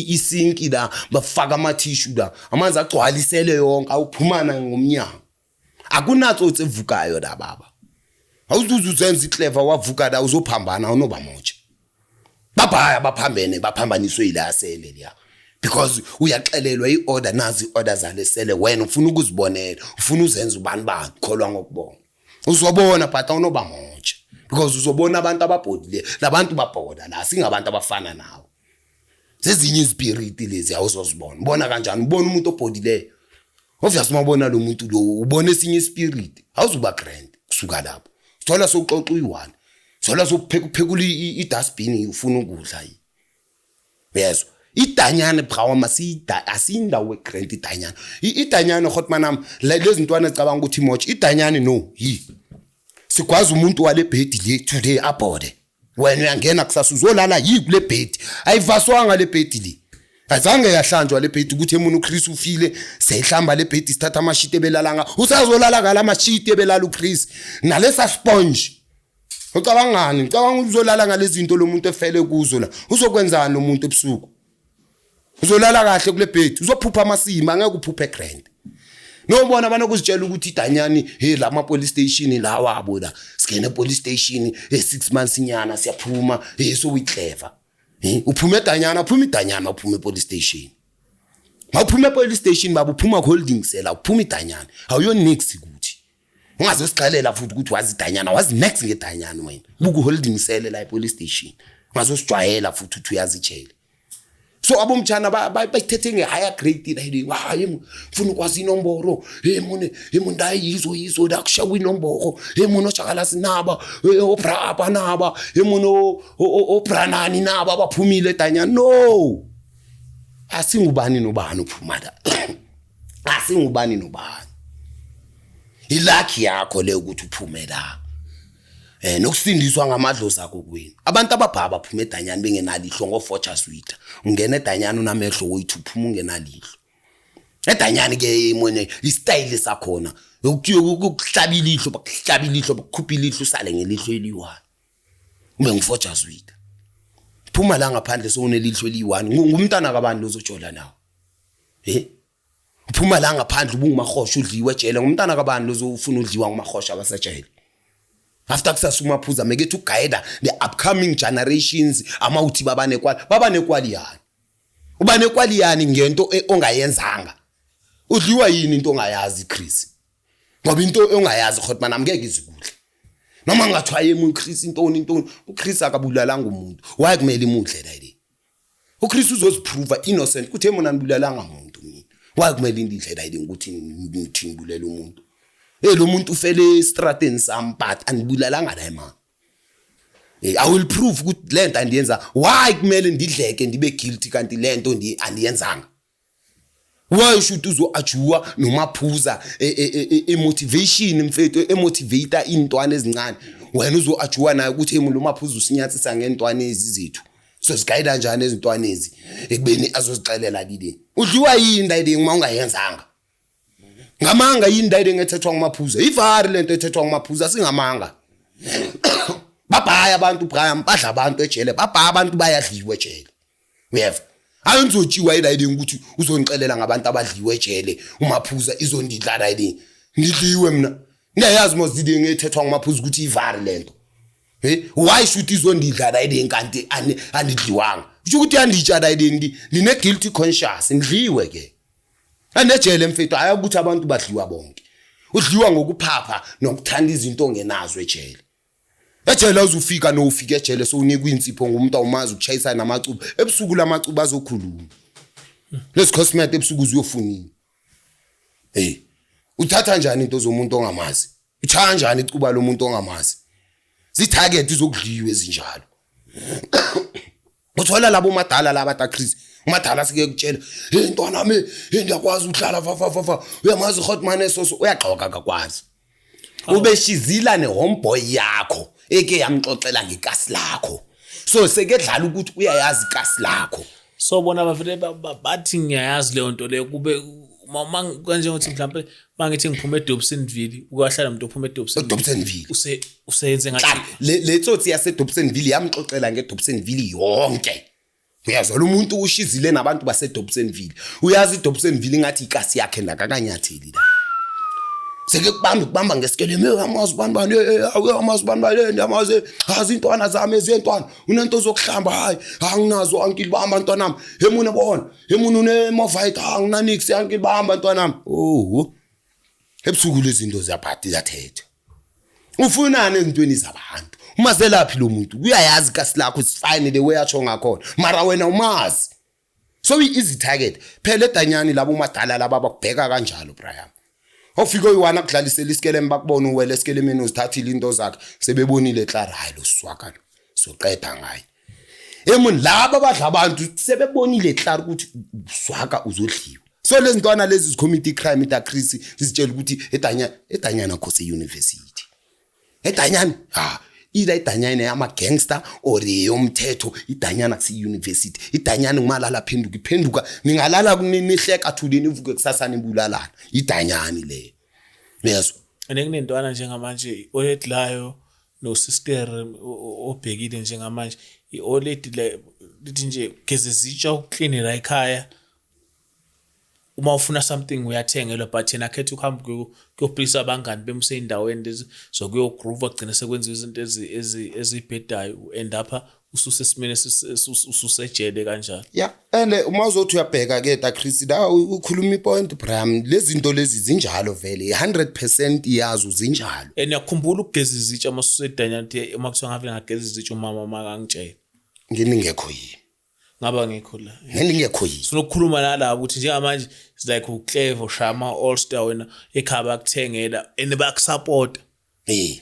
isinki la, bafaka amathishu la, amanzi agcwalisele yonke, awuphumana ngomnyango. Akunatsotsi evukayo la baba, awuzuze uzenza iclever, wavuka la uzophambana, awunoba moja. Babhaya baphambene, baphambaniswe yila sele leya, because uyaxelelwa i-order, nazi i-order zalesele, wena ufuna ukuzibonela, ufuna uzenza ubani bani. Kholwa ngokubona, uzobona, but awunoba moja, because uzobona abantu ababhodile, labantu babhoda la singabantu abafana nawe, zezinye izipiriti lezi awuzozibona. Ubona kanjani? Ubona umuntu obhodileyo, obvious mawubona lo muntu lo ubona esinye ispirit, awuzuba grand. Kusuka lapho thola sowuxoxa uyi-one, thola sowuphekula i-dustbin, ufuna ukudla yi. Uyezwa, idanyane brawama asiyindawo egrand idanyane. Idanyane hotman ami, lezi ntwana zicabanga ukuthi imoja idanyane, no yi sigwaza umuntu wale bhedi le today, abhode, wena uyangena kusasa uzolala yi kule bhedi, ayivaswanga le bhedi le. Azange yahlanjwa le bhedi ukuthi emuna uChris ufile, siyayihlamba le bhedi, sithatha amashiti ebelalanga. Usazolala ngala mashiti ebelala uChris nalesa sponge. Ucabangani? Ngicabanga uzolala ngalezi zinto lo muntu efele kuzo la. Uzokwenzani lo muntu ebusuku? Uzolala kahle kule bhedi, uzophupha amasima, angeke uphuphe grand. Nobona banokuzitshela ukuthi idanyani, hey, la ma police station lawa abo la. Singene police station eh 6 months nyana siyaphuma, hey, so we clever. Eh, uphuma edanyana, uphuma idanyana, uphuma epolice station. Mawuphuma epolice station baba, uphuma holding cell, uphuma idanyana. Awuyo nix ukuthi. Ungazosixelela futhi ukuthi wazi idanyana, wazi next ngedanyana wena. Buku holding cell la epolice station. Ungazosijwayela futhi uthi uyazi ijele. So abomtshana bayithethe nge-higher grade la, hayi, ngifuna ukwazi inomboro, hey mune, hey muntu, hayi, yizo yizo la kushawa inomboro, hey mune, ojakalasi naba, hey obrapa naba, hey mune, obranani naba abaphumile edanyana. No, asingubani nobani uphuma la, asingubani nobani. Ilakhi yakho le ukuthi uphume la, nokusindiswa ngamadlozi akho kwenu. Abantu ababhaba baphuma edanyana bengenalihlo ngofocha switha. Ungena edanyana unamehlo woyithi, uphuma ungenalihlo edanyana ke. Imone istyle sakhona ukuhlaba ilihlo, bakuhlaba ilihlo, bakukhupha ilihlo, usale ngelihlo eliyi-one, ube ngifoja zwitha. Phuma la ngaphandle sowunelihlo eliyi-one, ngumntana kabani lozojola nawo? Uphuma la ngaphandle ubungumahosha, udliwe ejele, ngumntana kabani lozofuna udliwa ngumahosha abasejele? After kusasa umaphuza mekethi uguide the upcoming generations, amawuthi babanekwali, babanekwali yani? Uba nekwali yani ngento ongayenzanga? Udliwa yini into ongayazi, Chris? Ngoba into ongayazi, Hotman, angeke izikudle noma ngathiwa yemi uChris intoni intoni. uChris akabulalanga umuntu. Why kumele imudle la le? uChris uzoziprova innocent ukuthi mina nibulalanga umuntu mina. Why kumele indidle la le ukuthi ngithi ngibulela umuntu? Lo muntu ufele estrateni sami, but anibulalanga la man. I will prove ukuthi lento andiyenza. Why kumele ndidleke, ndibe guilty, kanti lento ndi andiyenzanga? Why should uzo-ajuwa nomaphuza e-motivation, mfethu, emotivate iy'ntwana ezincane? Wena uzo-ajuwa naye ukuthi hey, lo maphuza usinyathisa ngey'ntwana ezi zethu, so sigayida njani ezintwana ezi ekubeni azozixelela lile? Udliwa yini dayiding uma ungayenzanga? Ngamanga yini dayiding ethethwa ngumaphuza? Ivari lento ethethwa ngumaphuza singamanga. Babhaya abantu, Brian, badla abantu ejele, babhaya abantu, bayadliwa ejele, uyeva? Hayi, ngizotshiwa ilayini ukuthi uzongixelela ngabantu abadliwe ejele. Umaphuza izondidla layini, ngidliwe mina. Ngiyayazi mos ngethethwa ngumaphuza ukuthi ivari lento. Hey, why should izondidla layini kanti andidliwanga? Kusho ukuthi yanditsha layini, ndine guilty conscious, ngidliwe ke. Anejele mfethu, hayi ukuthi abantu badliwa bonke. Udliwa ngokuphapha nokuthanda izinto ongenazo ejele. Ejele awuzufika nofika ejele sowunikwa insipho ngumuntu awumazi, ukuchayisa namacuba ebusuku, lamacuba azokhuluma. Lesi cosmet ebusuku uzuyofunini? Hey, uthatha njani into zomuntu ongamazi? Uchaya njani icuba lomuntu ongamazi? Zitarget izokudliwa ezinjalo. Uthola labo madala laba ta Chris, umadala sike kutshela, hey ntwana wami, hey, ngiyakwazi ukuhlala fa fa fa fa, uyamazi Hotman esoso, uyagxoka, akakwazi. Ubeshizila nehomeboy yakho eke yamxoxela ngekasi lakho, so sekedlala ukuthi uyayazi ikasi lakho. So bona bavele bathi ngiyayazi leyo nto leyo, kube kanjengokuthi mhlawumbe mangithi ngiphuma eDobsonville, ukwahlala umuntu ophuma eDobsonville. eDobsonville. Useyenze ngathi Le tsotsi yaseDobsonville yamxoxela ngeDobsonville yonke. Uyazwa, lo muntu ushizile nabantu baseDobsonville, uyazi iDobsonville ingathi ikasi yakhe, nakakanyatheli la. Seke kubamba kubamba ngesikelemu, hey, amazi bani bani, hey, hey, amazi bani bani, hey, ndiyamazi, hazi intwana zami eziyentwana, unento zokuhlamba? Hayi, anginazo uncle. Bamba ntwanami, hey muna, bona, hey muna, une-movite? Anginanix uncle. Bamba ntwanami. Oh, ebusuku lezi zinto ziyaphatha, ziyathetha. Ufunani ezintweni zabantu? Umazelaphi lo muntu? Uyayazi kasi lakho, it's fine the way atsho ngakhona, mara wena umazi, so i-easy target phela edanyani. Labo umadala laba bakubheka kanjalo, Brian. Ofika oyi-one akudlalisela isikeleme, bakubona uwele esikelemeni, uzithathile into zakhe, sebebonile klar, hayi lo swaka lo, soqeda ngaye. Emoni laba abadla abantu sebebonile klar ukuthi swaka uzodliwa. So lezi ntwana lezi zicommit i-crime ita Chris, zizitshela ukuthi edanya, edanyana khose university, edanyana ha. Either idanyane yama-gangster or eyomthetho. Idanyana kusiyi-university, idanyane ngumalala phenduka iphenduka, ningalala nihleka thule, nivuke kusasa nibulalana. Idanyane leyo, uyezwa? And kunentwana njengamanje, i-oledi layo no-sister obhekile njengamanje, i-oledi le lithi nje geze zitsha, ukuklinela ekhaya, uma ufuna something uyathengelwa, but yena akhetha ukuhamba kuyophilisa abangani bemuse ey'ndaweni lezi zokuyogroova, kugcine sekwenziwa izinto ezibhedayo, and apha ususesimeni ususejele kanjalo. Yeah, and uma uzothi uyabheka ke, ta Chris, la ukhuluma ipoint, Bram. Lezi zinto lezi zinjalo vele, 100% yazo zinjalo. And uyakhumbula ukugeza izitsha uma ususedanyana, ukuthi uma kuthiwa ngave ngageza izitsha, umama makangitshela. Nginingekho yini? Ngaba ngikho la. Nginingekho yini? Sifuna ukukhuluma nalabo ukuthi njengamanje it's like uclever, ushaya ama-all star, wena ekhaya bakuthengela and bayakusapota,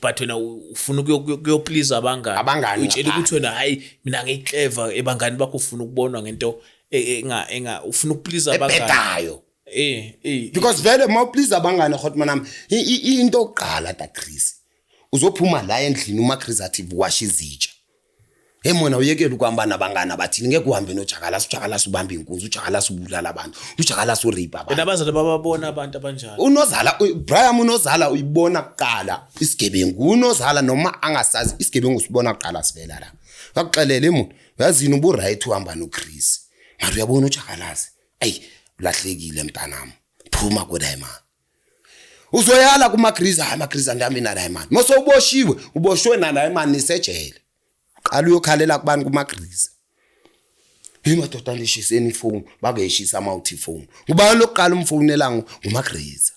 but wena ufuna ukuyoplease abangani. Abangani. Utshela ukuthi wena, hayi, mina ngiyiclever ebangani bakho, ufuna ukubonwa ngento enga ufuna ukuplease abangani. Ebhedayo. Eh. Because vele uma uplease abangane, hotman nami, into yokuqala, ta Chris, uzophuma la endlini uma Chris athi washa izitsha. Hey mona, uyekele ukuhamba nabangani abathini, ngeke uhambe nojakalasi. Ujakalasi ubamba inkunzi, ujakalasi ubulala abantu, ujakalasi urape And abantu. Abazali bababona abantu abanjalo. Unozala, Brian, unozala uyibona kuqala isigebengu. Unozala noma angasazi isigebengu usibona kuqala sivela la. Ngakuxelela imuntu, uyazini, ubu right uhamba noChris, mara uyabona ujakalazi, ayi, ulahlekile mntanami, phuma kudayi man. Uzoyala kuma-Chris, hayi ama-Chris, andihamba nalayi mani. Mose uboshiwe, uboshwe nalayi mani, nisejele. Qala uyokhalela kubani? Kuma-Chris. Hey madoda, ndishiseni ifoni, bakuyishisa amawuthi ifoni. Ngubani lokuqala umfonela? Ngumagriza.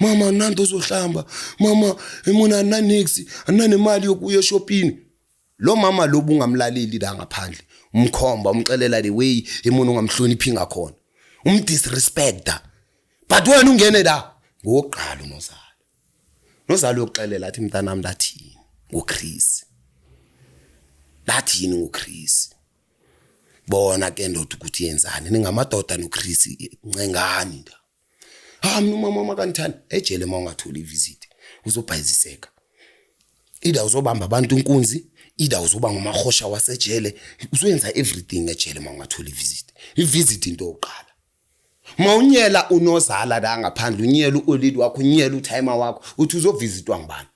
Mama, nanto ozohlamba mama, emona ananix, ananemali yokuya eshopini. Lo mama lo bungamlaleli la ngaphandle, umkhomba, umxelela the way emona ungamhloniphi ngakhona, umdisrespecta, but wena ungene la ngokuqala unozala, nozala uyokuxelela athi, mntanami, lathini ngoChris? Lathini ngoChris? Bona ke ndoda ukuthi yenzani, ningamadoda noChris, ncengani la. Ha, mina umama makangithandi ejele. Uma ungatholi ivisit uzobhayiziseka, either uzobamba abantu inkunzi, either uzoba ngumahosha wasejele, uzoyenza everything ejele uma ungatholi ivisit. Ivisit into yokuqala. Mawunyela unozala la ngaphandle, unyela uolidi wakho, unyela utimer wakho, uthi uzovisitwa ngubani?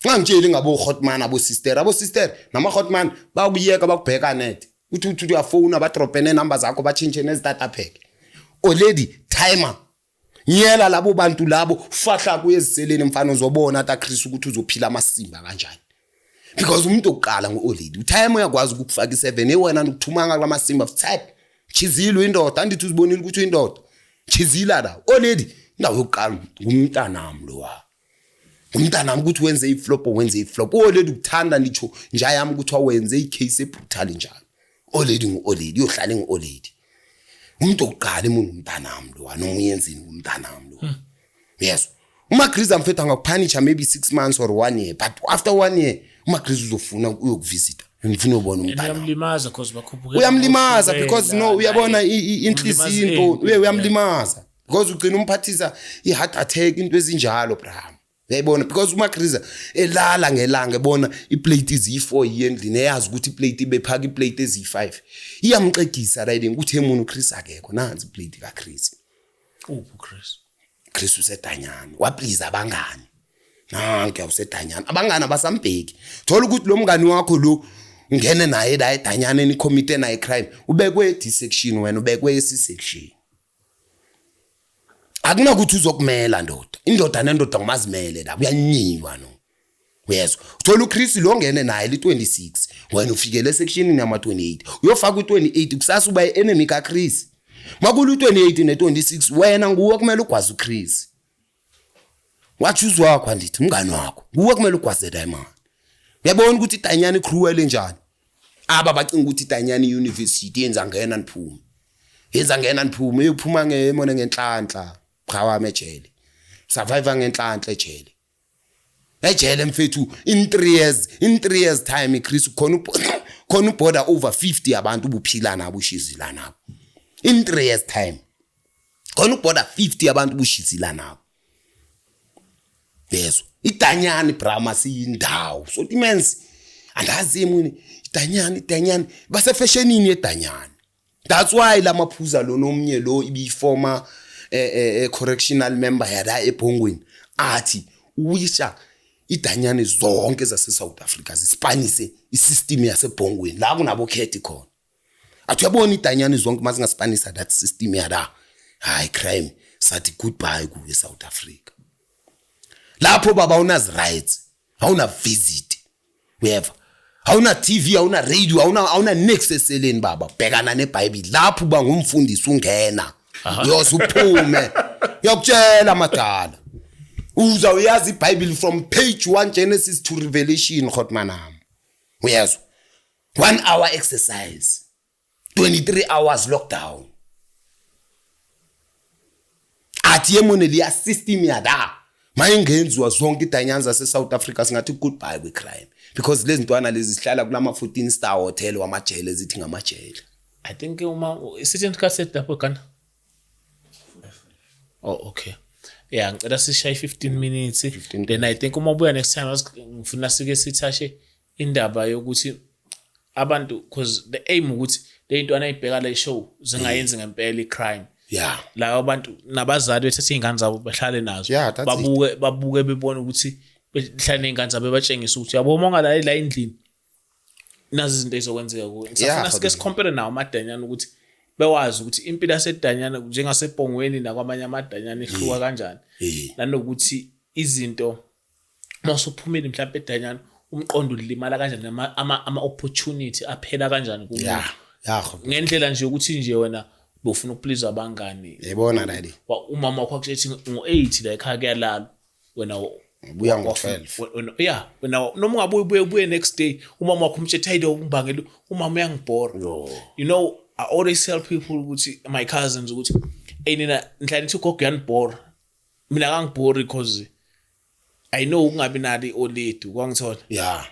Ngangitsheli ngabo hotman, abo sister, abo sister nama hotman bakuyeka, bakubheka net, uthi uyafona, badrope nenamba zakho, batshintshe nezitata pack. Already timer nyela labo bantu labo, fahla kuye eziseleni mfana, uzobona ta Chris ukuthi uzophila amasimba kanjani, because umuntu oqala ngu-olady utime uyakwazi ukukufaka i-7 ewena ndikuthumanga kulamasimba tap chizile indoda, andithi uzibonile ukuthi uyindoda, chizila la already. Indawo yokuqala ngumntanami lowa, umntanami, ukuthi wenze iflop, wenze iflop already ukuthanda nditsho njayami ukuthi wawenze icase ebrutal njalo. Already ngu-already uyohlala engu-already umuntu okuqala emuntu, umntanami lowa, noma uyenzini, ngumntanami lo, yes. Umagriza mfethu angakuphanisha maybe 6 months or one year, but after one year umagriza uzofuna uyokuvisita, ngifuna ubona And umntana. Uyamlimaza cause bakhuphukela. Uyamlimaza because no, uyabona inhliziyo Umlimaza into empi. Uyamlimaza because ugcina umphathisa i-heart attack, into ezinjalo, bram, uyayibona? Because umagriza elala ngelanga ebona iplate eziyi-4 yiye endlini, eyazi ukuthi iplate bephaka iplate eziyi-5, iyamxegisa riding ukuthi emunu uChris akekho, nansi iplate kaChris. Uphi Chris? Chris usedanyana, waplease abangani, nanke usedanyana, abangani abasambheki. Thola ukuthi lo mngani wakho lo ungene naye la edanyana, nicommite naye crime, ubekwe D section, wena ubekwe C section, akunakuthi uzokumela ndoda. Indoda nendoda ngumazimele la, kuyanyiwa no, uyezwa? Uthola uChris lo ngene naye li-26, wena ufikele esectionini yama-28, uyofaka u-28 kusasa, uba i-enemy kaChris. Makulu u-28 ne-26, wena nguwe kumele ugwaze uChris, wachuze wakho, andithi umngani wakho, nguwe kumele ugwaze la imali. Uyabona ukuthi idanyana icruel njani? Aba bacinga ukuthi idanyana university yenza ngena niphume, yenza ngena niphume, uyophuma ngemona ngenhlanhla qhawame ejele, survive ngenhlanhla ejele. Ejele mfethu, in 3 years, in 3 years time, Chris, khona uborder over 50 abantu ubuphila nabo, ushizila nabo. In 3 years time khona uborder 50 abantu ubushizila nabo, yezwa? Idanyani brahma siyindawo, so it means andazi emini idanyani, idanyani basefashionini yedanyani. That's why lamaphuza lo nomnye lo ibiformer correctional member yala eBhongweni athi uwisha idanyane zonke zase South Africa zispanise isystem yaseBhongweni la kunabo khethi khona. Athi uyabona idanyane zonke mazingaspanisa that system yala, hayi, crime sathi goodbye ku eSouth Africa. Lapho baba awunazi rights, awuna visit, uyeva, awuna TV, awuna radio, awuna next eseleni baba. Bhekana neBhayibheli lapho, uba ngumfundisi, ungena uyoze uphume, uyakutshela madala, uza uyazi iBhayibheli from page 1 Genesis to Revelation, hotmanam, uyezwa? 1 hour exercise, 23 hours lockdown. Athi yemone liya system yada mayingenziwa zonke idanyana zase South Africa singathi goodbye kwi crime, because lezi ntwana lezi zihlala kulama 14 star hotel wamajele, zithi ngamajele. I think uma isithini isikhathi lapho kana. Oh, okay. Yeah, ngicela sishaye 15 minutes. Then I think uma ubuya next time ngifuna sike sithashe indaba yokuthi abantu, because the aim ukuthi le ntwana ayibheka le show zingayenzi ngempela i-crime. La abantu nabazali bethathe iy'ngane zabo bahlale nazo. Yeah, that's it. Babuke bebone ukuthi behlale ney'ngane zabo, bebatshengise ukuthi yabo uma ungalaleli la endlini nazi izinto ezizokwenzeka kuwe. Ngisafuna sike sicompare nawo amadanyana ukuthi bewazi ukuthi impilo yasedanyana njengasebhongweni nakwamanye amadanyana ihluka kanjani. Nanokuthi izinto uma usuphumile mhlawumbe edanyana umqondo ulimala kanjani, ama-opportunity aphela kanjani kumuntu. Yeah. Ngendlela nje ukuthi nje wena bofuna ukuplease abangani. Yayibona nali. Umama wakho akutshethi ngo-8 la ekhaya kuyalalwa, wena Ubuya ngo-12. Yeah, wena noma ungabuyi ubuye next day, umama wakho umtshethi hayi lo ungibangela umama uyangibhora. You know, I always tell people ukuthi my cousins ukuthi hey nina nihlala nithi ugogo uyanibhora, mina akangibhori because I know ukungabi nalo i-oledi kwangithola.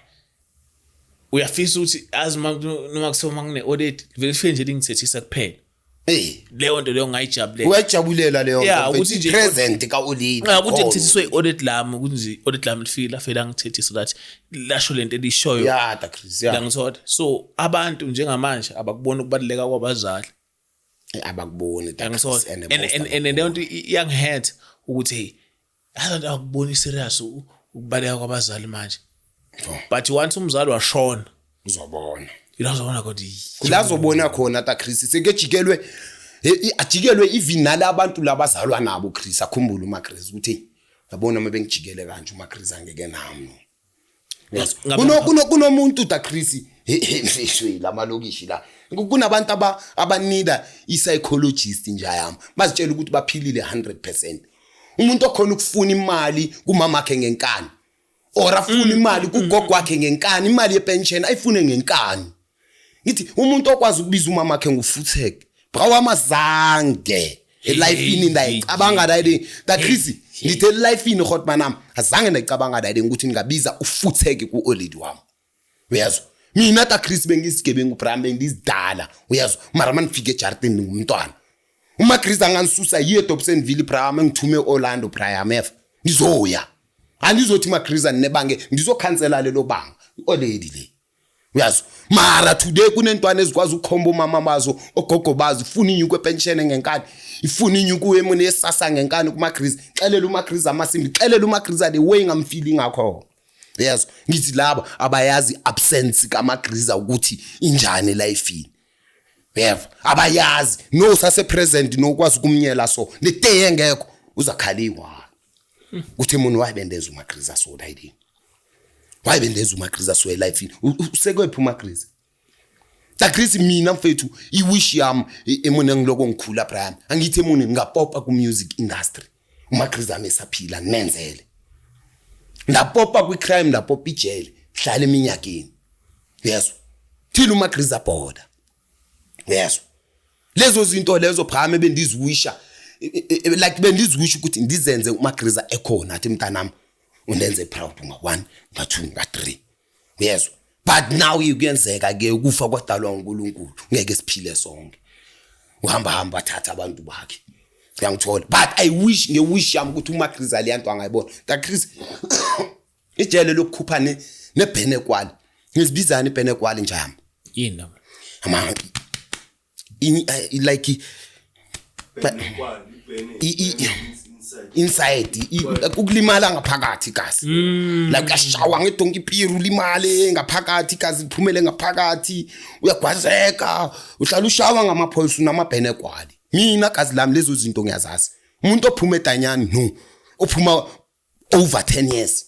Uyafisa ukuthi azi noma kuthiwa uma kune-oledi vele lifike nje lingithethisa kuphela. Hey. Leyo nto leyo ngayijabulela. Uyajabulela leyo Yeah, nto. ukuthi nje- Present ka oledi. Ah, ukuthi ngithethiswe i-oledi lami, ukuthi nje i-oledi lami lifike lafela ngithethisa so that lasho lento elishoyo. Yeah, da Chris, yeah. La ngithola. So abantu njengamanje abakuboni ukubaluleka kwabazali. Abakuboni da Ngithola. Chris, and And most and leyo nto iyangihetha ukuthi hey, abantu abakuboni serious ukubaluleka kwabazali manje. But once umzali washona, uzobona. Ilazobona kodwa Kulazobona khona ta Chris, sekejikelwe ajikelwe even nalabantu labazalwa nabo Chris, akhumbule uma Chris ukuthi yabona uma bengijikele kanje uma Chris angeke nami. Yes. Kunomuntu ta Chris mfishwe lamalokishi la. Kunabantu abanida i-psychologist nje yami. Bazitshela ukuthi baphilile 100%. Umuntu okhona ukufuna imali kumama wakhe ngenkani. Or afuna imali kugogo wakhe ngenkani, imali yepension ayifune ngenkani. Ngithi umuntu okwazi ukubiza umama wakhe ngufutheke. Bawamazange elifeini ndayicabanga la da Chris, ngithe elifeini hot manam azange ndayicabanga la ukuthi ngingabiza ufutheke ku oledi wami. Uyazwa? Mina ta Chris bengisigebengu bra, bengizidala. Uyazwa? Mara manifike ejardini ngumntwana. Uma Chris anganisusa yiye Dobsonville bra, ngithume Orlando bra yamefa. Ngizoya. Andizothi ma Chris anebange, ngizokhansela lelo banga. Oledi le. Uyazwa? Mara today kunentwana ezikwazi ukukhomba umama bazo, ogogo bazo, ifuna inyuku epension ngenkani, ifuna inyuku emone esasa ngenkani kuma Chris. Xelela uma Chris amasimbi, xelela uma Chris the way ngamfeeling ngakho. Uyazwa? Ngithi laba abayazi absence kama Chris ukuthi injani life. Uyeva? Abayazi no sase present nokwazi ukumnyela so le day engekho uzakhaliwa. Kuthi umuntu wayebendeza uma Chris so dayini. Wayebendeza uma Chris so life. Usekwephi uma Chris? Ta Chris mina mfethu iwish yami emone ngiloko ngikhula Brian. Angithi emone ngingapopa ku music industry. Uma Chris ami esaphila nenzele. Ndapopa kwi crime, ndapopa ijele, hlala eminyakeni. Yezwa? Thina uma Chris aboda. Yezwa? Lezo zinto lezo phakame bendiziwisha like bendiziwisha ukuthi ndizenze uma Chris ekhona athi mntanami undenze proud nga 1 nga 2 nga 3. Yezwa? But now kuyenzeka ke ukufa kwadalwa uNkulunkulu ngeke siphile sonke. Uhamba hamba thatha abantu bakhe. Uyangithola? But I wish, nge-wish yami ukuthi uMagriza leyanto angayibona. Ta Chris, ijele lokukhupha nebhenekwali. Ngizibizani ibhenekwali nje yami? Yini noma? Ama like inside ukulimala ngaphakathi kasi. Like ashawa ngedonki piru, ulimale ngaphakathi kasi, liphumele ngaphakathi, uyagwazeka, uhlala ushawa ngamaphoyisa, unamabhenekwali. Mina gazi lami lezo zinto ngiyazazi. Umuntu ophuma edanyani, no, ophuma over 10 years,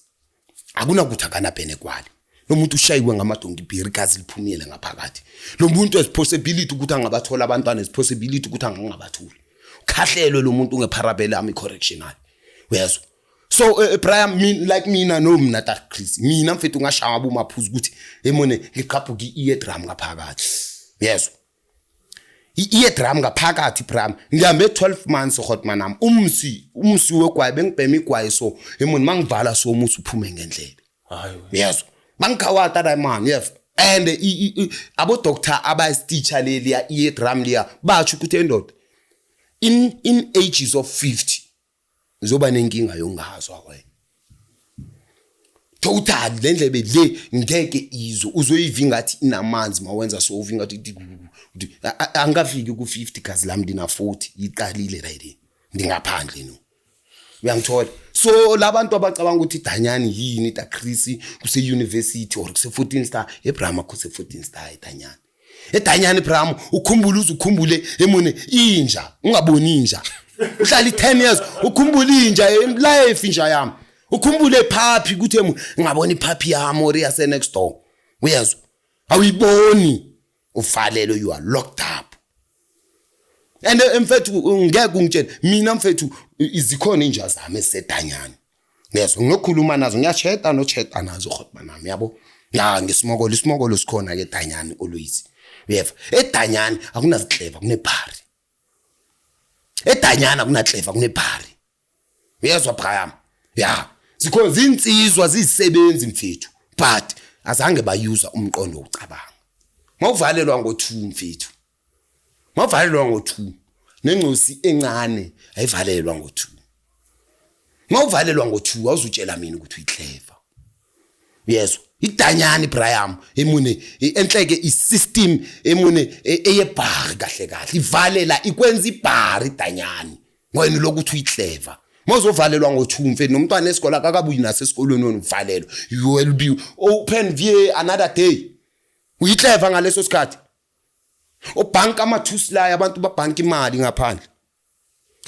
akunakuthi akanabhenekwali. Lo muntu ushayiwe ngamadonki bhiri, igazi liphumile ngaphakathi. Lo muntu has possibility ukuthi angabathola abantwana, has possibility ukuthi angangabatholi. Khahlelwe lo muntu ngeParabellum correctional, uyezwa? So Brian, like mina, no, mina ta Chris, mina mfethu ngashaya bumaphuzu ukuthi emone ngiqhaphuka i-ear drum ngaphakathi, uyezwa? I-ear drum ngaphakathi, Bram. Ngihambe 12 months, hotman nami umsi wegwayi, bengibhema igwayi, so emone mangivala so umusi uphume ngendlebe. Hayi. Uyezwa? Bangikhawata la man, yes. And abo doctor abayistitcha leliya ear drum liya batsho ukuthi endoda in ages of 50 uzoba nenkinga yongazwa wena total. Le ndlebe le ngeke izwe, uzoyiva ingathi inamanzi mawenza so, uva ingathi angafiki ku-50. Gazi lami lina 40, iqalile right, ndingaphandle, no, uyangithola? So labantu abacabanga ukuthi idanyani yini, takrisi kuse-university or kuse-14 star ebraham, kuse-14 star edanyani. Edanyani, Bram, ukhumbule, uze ukhumbule emone inja, ungaboni inja, uhlala i-10 years ukhumbule inja life, inja yami, ukhumbule phaphi ukuthi emu ngabona iphaphi yami or yase next door, uyezwa? Awuyiboni, uvalelwe, you are locked up. And mfethu, ngeke ungitshele mina, mfethu, izikhona inja zami ezisedanyana, ngezwe nginokhuluma nazo, ngiyacheta nocheta nazo, hotman nami, yabo ya ngesimokolo. Isimokolo sikhona ke edanyani always, uyeva? Edanyani akunazikleva, kunebhari. Edanyana akunakleva, kunebhari, uyezwa, Brian? Ya, zikhona zinsizwa, ziyisebenzi mfethu, but azange bayuza umqondo wokucabanga. Mawuvalelwa ngo2 mfethu, mawuvalelwa ngo2, nengcosi encane ayivalelwa ngo2. Mawuvalelwa ngo2, awuzutshela mina ukuthi uyiclever, uyezwa? Idanyani, Brian, emune enhleke isystem emune eyebhari kahle kahle, ivalela ikwenza ibhari idanyani. Wena lokuthi uyiclever mawuzovalelwa ngo2 mfethu, nomntwana esikole akakabuyi nasesikolweni, wena uvalelwa, you will be open via another day. Uyiclever ngaleso sikhathi? Ubhanka ama-two abantu babhanka imali ngaphandle,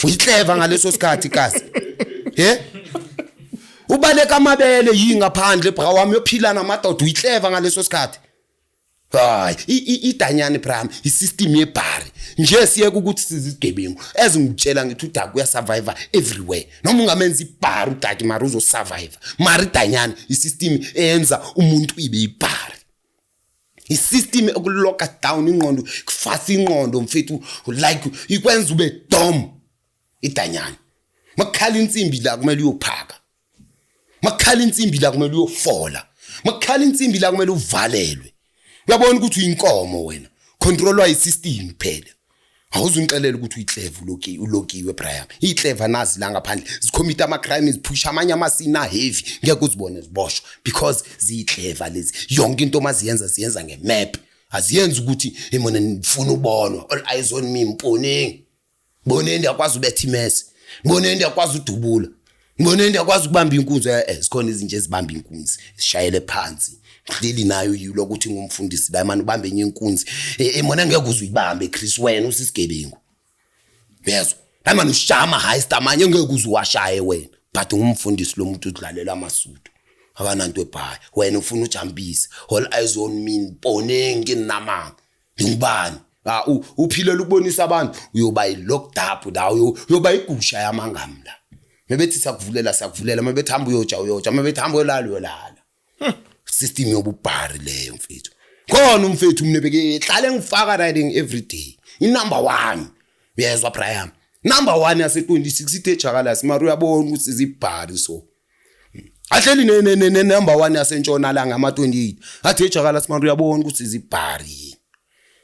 uyiclever ngaleso sikhathi kasi? He, ubaleka amabele yi ngaphandle, bra wami, uyophila namadoda, uyiclever ngaleso sikhathi? Hayi, idanyani, Bram, isystem yebhari nje. Siyeke ukuthi sizigebengu ezingitshela ngithi udaki uyasurvive everywhere. Noma ungamenza ibhari udaki, mara uzosurvive. Mara idanyani isystem eyenza umuntu ibe ibhari, isystem ekulocka down ingqondo, kufasa ingqondo mfethu, like ikwenza ube dumb idanyani. Makukhala insimbi la kumele uyophaka, makukhala insimbi la kumele uyofola, makukhala insimbi la kumele uvalelwe. Uyabona ukuthi uyinkomo wena, controlwa isystem phela. Awuzungixelela ukuthi uyiclever, uloki ulokiwe, Brian. Iclever nazi la ngaphandle zicommit ama crimes, ziphusha amanye amasina heavy, ngeke uzibone ziboshwa because ziyiclever lezi. Yonke into maziyenza, ziyenza ngemap, aziyenzi ukuthi imona ngifuna ubonwa. All eyes on me, mponeng, ngibone ndiyakwazi ubetha imese, ngibone ndiyakwazi udubula, ngibone ndiyakwazi ukubamba inkunzi. Zikhona izinto ezibamba inkunzi zishayele phansi, hleli nayo yilo ukuthi ngumfundisi la manje ubambe enye inkunzi. Mona ngeke uze uyibambe, Chris, wena usisigebengu, uyezwa? Hayi mani, ushaya ama-heist amanye engeke uze uwashaye wena, but ngumfundisi lo muntu udlalela amasudu, akananto ebhaya. Wena ufuna ujampisa, all eyes on me, mponeng, ke nnamang, ngingubani? Ah, uphilela ukubonisa abantu, uyoba i-locked up la, uyoba igusha yamangami la. Mebethi siyakuvulela, siyakuvulela. Mebethi hamba uyoja, uyoja. Mebethi hamba uyolala, uyolala. System yobubhari leyo, mfethu. Khona umfethu mina beke hlale ngifaka riding every day, i-number one, uyezwa, Brian? Number one yase-26 ithe jakalasi, mara uyabona ukuthi zibhari. So ahleli ne-number one yasentshonalanga ama-28, athe jakalasi, mara uyabona ukuthi zibhari.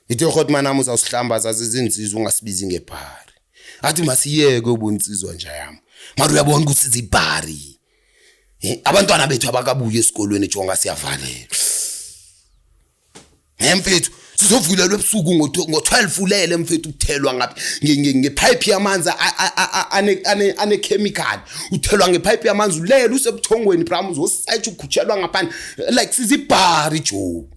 Ithe hotman nami uzawusihlamba, zazizinsizwa, ungasibizi ngebhari. Athi masiyeke ubunsizwa nje yami. Mara uyabona ukuthi zibhari. Abantwana bethu abakabuye esikolweni jonga siyavalelwa. Mfethu sizovulelwa ebusuku ngo-12 ulele mfethu uthelwa ngaphi ngepipe yamanzi ane chemical uthelwa ngepipe yamanzi ulele usebuthongweni bra uzosayithi ukhutshelwa ngaphandle like sizibhari jo.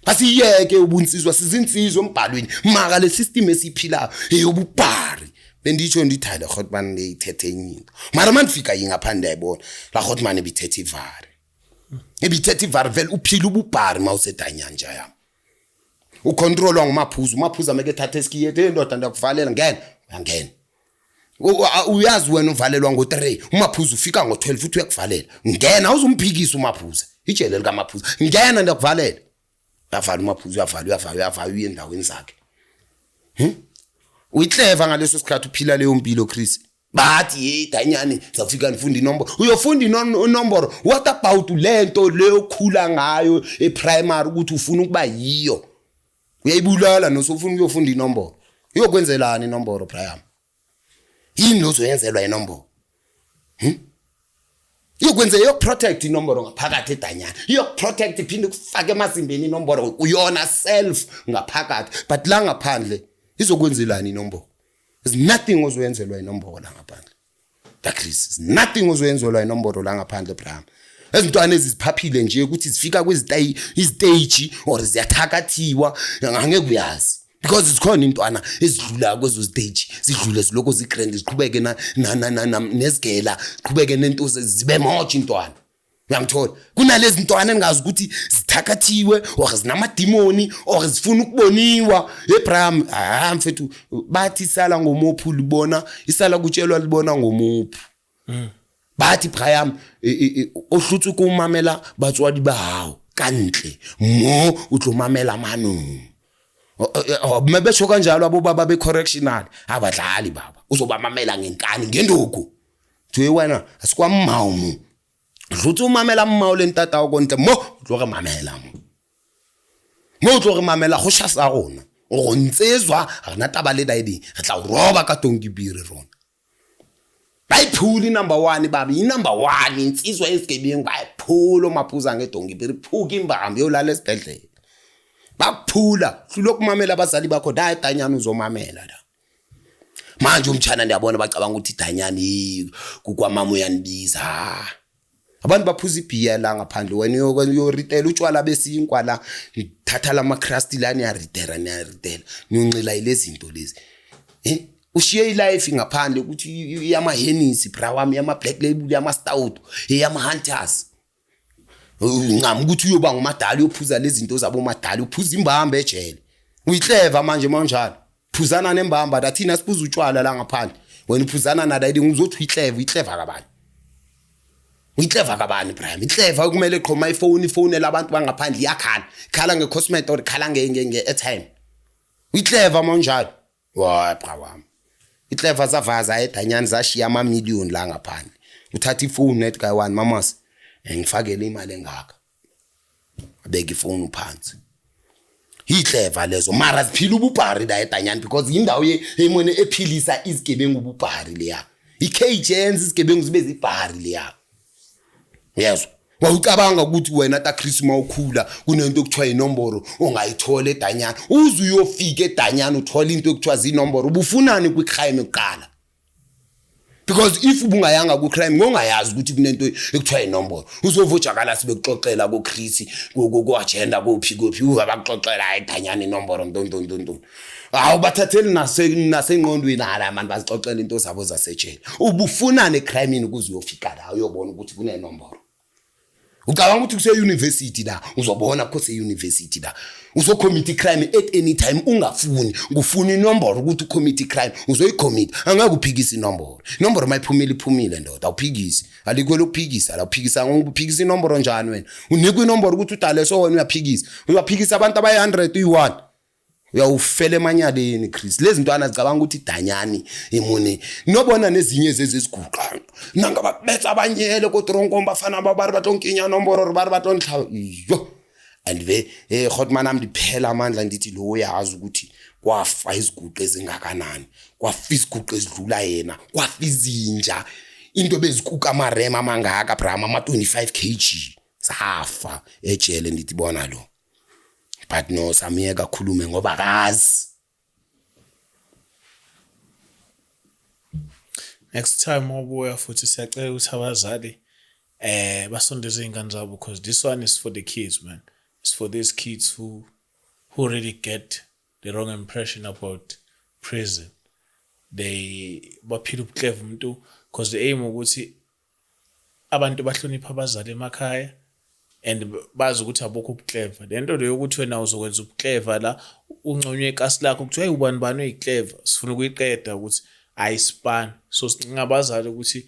Asiyeke ubunsizwa sizinsizwa embhalweni maka le system esiphilayo eyobubhari. Benditsho ndithi hayi le hotman le ithethe enye into. Mara manifika yingaphandle ayibona la hotman ebithethe ivari. Ebithethe ivari vele uphila ububhari mawusedanyana nje yami. Ucontrolwa ngumaphuzu, umaphuzu ameke ethatha esikiyethe indoda ndakuvalela ngena, uyangena. Uyazi wena uvalelwa ngo3, umaphuzu ufika ngo12 futhi uyakuvalela. Ngena uzumphikisa umaphuzu. Ijele lika maphuzu. Ngena ndakuvalela. Uyavala umaphuzu, uyavala, uyavala, uyavala uye endaweni zakhe. Uyihleva ngaleso sikhathi uphila leyo mpilo Chris. Bathi hey danyane safika nifunda inomboro. Uyofunda inomboro. What about lento leyo khula ngayo eprimary ukuthi ufuna ukuba yiyo? Uyayibulala nosofuna ukuyofunda inomboro. Uyokwenzelani inomboro Brian? Yini ozoyenzelwa inomboro? Iyokwenza iyokuprotect inomboro ngaphakathi edanyana. Iyokuprotect iphinde kufake emazimbeni inomboro uyona self ngaphakathi. But la ngaphandle izokwenzelani inomboro? There's nothing ozoyenzelwa inomboro la ngaphandle. Da Chris, there's nothing ozoyenzelwa inomboro la ngaphandle Brian. Ezintwana eziziphaphile nje ukuthi zifika kwezitayi iziteji or ziyathakathiwa angeke uyazi. Because zikhona intwana ezidlula kwezo stage zidlule ziloko zigrand ziqhubeke na nezigela ziqhubeke nento zibe moja intwana. Uyangithola kunalezi ntwana engazi ukuthi zithakathiwe or zinamadimoni or zifuna ukuboniwa. Abraham ah mfethu bathi isala ngomophu libona isala kutshelwa libona ngomophu. Bathi Brian o hlotse ko mamela batswadi ba hao ka ntle mo o tlo mamela manong. Mebesho kanjalo abobaba be correctional abadlali baba uzobamamela ngenkani ngenduku. Thiwe wena asikwammawo mo hlotse o mamela mmao le ntata o kontle mo o tlo re mamela mo. Mo o tlo re mamela go shasa rona o go ntsezwa rena taba le daiding re tla o roba ka tonki bire rona. Bayiphuli number 1 baba i number 1 insizwa esigebengu bayiphula omaphuza ngedonki bire phuka imbambo yolala esibhedlela. Bakuphula hlula ukumamela abazali bakho da danyana uzomamela la. Manje umtshana ndiyabona bacabanga ukuthi danyana kukwamama uyanibiza. Abantu baphuza ibhiya la ngaphandle wena uyoritela utshwala besinkwa la thatha lama crust la niyaritela niyaritela niyoncela lezi zinto lezi. Ushiye ilife ngaphandle ukuthi yama Hennessy bra wami yama Black Label yama Stout yama Hunters. Ungama ukuthi uyoba ngumadala uyophuza lezi zinto zabo madala uphuza imbamba ejele. Uyihleva manje mawunjalo. Phuzana nembamba dathina siphuza utshwala la ngaphandle. Wena uphuzana nada uzothi uyihleva uyihleva kabani? Uyihleva kabani Brian? Ihleva kumele qhoma iphone ifonela abantu bangaphandle iyakhala. Ikhala ngecosmet or ikhala nge airtime. Uyihleva mawunjalo. Wa bra wami. Ihleva zavaza edanyana zashiya ama million la ngaphandle. Uthatha iphone net guy one mamas ngifakele imali engaka. Abeka ifone phansi. Ihleva lezo mara ziphila ububhari la edanyana because indawo emone ephilisa izigebengu ububhari leya. iCage yenza izigebengu zibe zibhari leya. Yezwa. Wawucabanga ukuthi wena ta Chris mawukhula kunento okuthiwa inomboro ongayithola edanyana. Uze uyofika edanyana uthola into ekuthiwa zinomboro. Ubufunani kwicrime kuqala? Because if ubungayanga ku crime ngongayazi ukuthi kunento ekuthiwa inomboro. Uzovojakala sibekuxoxela ku Chris ku agenda kuphi kuphi uva bakuxoxela hayi danyana inomboro ntontontonton. Hawu bathatheli nasengqondweni hala abantu bazixoxela into zabo zasejele. Ubufunani ecrime ukuze uyofika la uyobona ukuthi kunenomboro? Ucabanga ukuthi kuse university la uzobona kuse university la uzocommit crime at any time ungafuni ngufuna inomboro ukuthi ucommit crime uzoyicommit angeke uphikise inomboro. Inomboro mayiphumile iphumile ndoda awuphikisi alikho lokuphikisa la uphikisa ngokuphikisa inomboro njani wena unikwe inomboro ukuthi udale so wena uyaphikisa uyaphikisa abantu abayi 100 uyi1 uyawufela emanyaleni Chris. Lezi ntwana zicabanga ukuthi danyani imune nobona nezinye zeziguqa nanga babetsa abanyele ko tronko bafana ba ba re batlo nkinya nomboro re ba re batlo ntlha yo. And ve hotman ami ndiphela amandla, ndithi lo uyazi ukuthi kwafa iziguqo ezingakanani, kwafa iziguqo ezidlula yena, kwafa izinja, into bezikuka amarema amangaka bram, ama-25 kg safa ejele. Ndithi bona lo, but no, samiyeka akhulume ngoba akazi. Next time wabuya futhi, siyacela ukuthi abazali basondeze iy'ngane zabo, because this one is for the kids, man. It's for these kids who really get the wrong impression about prison. They baphila ubukleva umuntu, because the aim ukuthi abantu bahloniphe abazali emakhaya and bazi ukuthi abukho ubukleva. Le nto leyo ukuthi wena uzokwenza ubukleva la, unconywe ikasi lakho kuthiwa, hey, ubani bani uyikleva, sifuna ukuyiqeda ukuthi ayisipani. So sincenga abazali ukuthi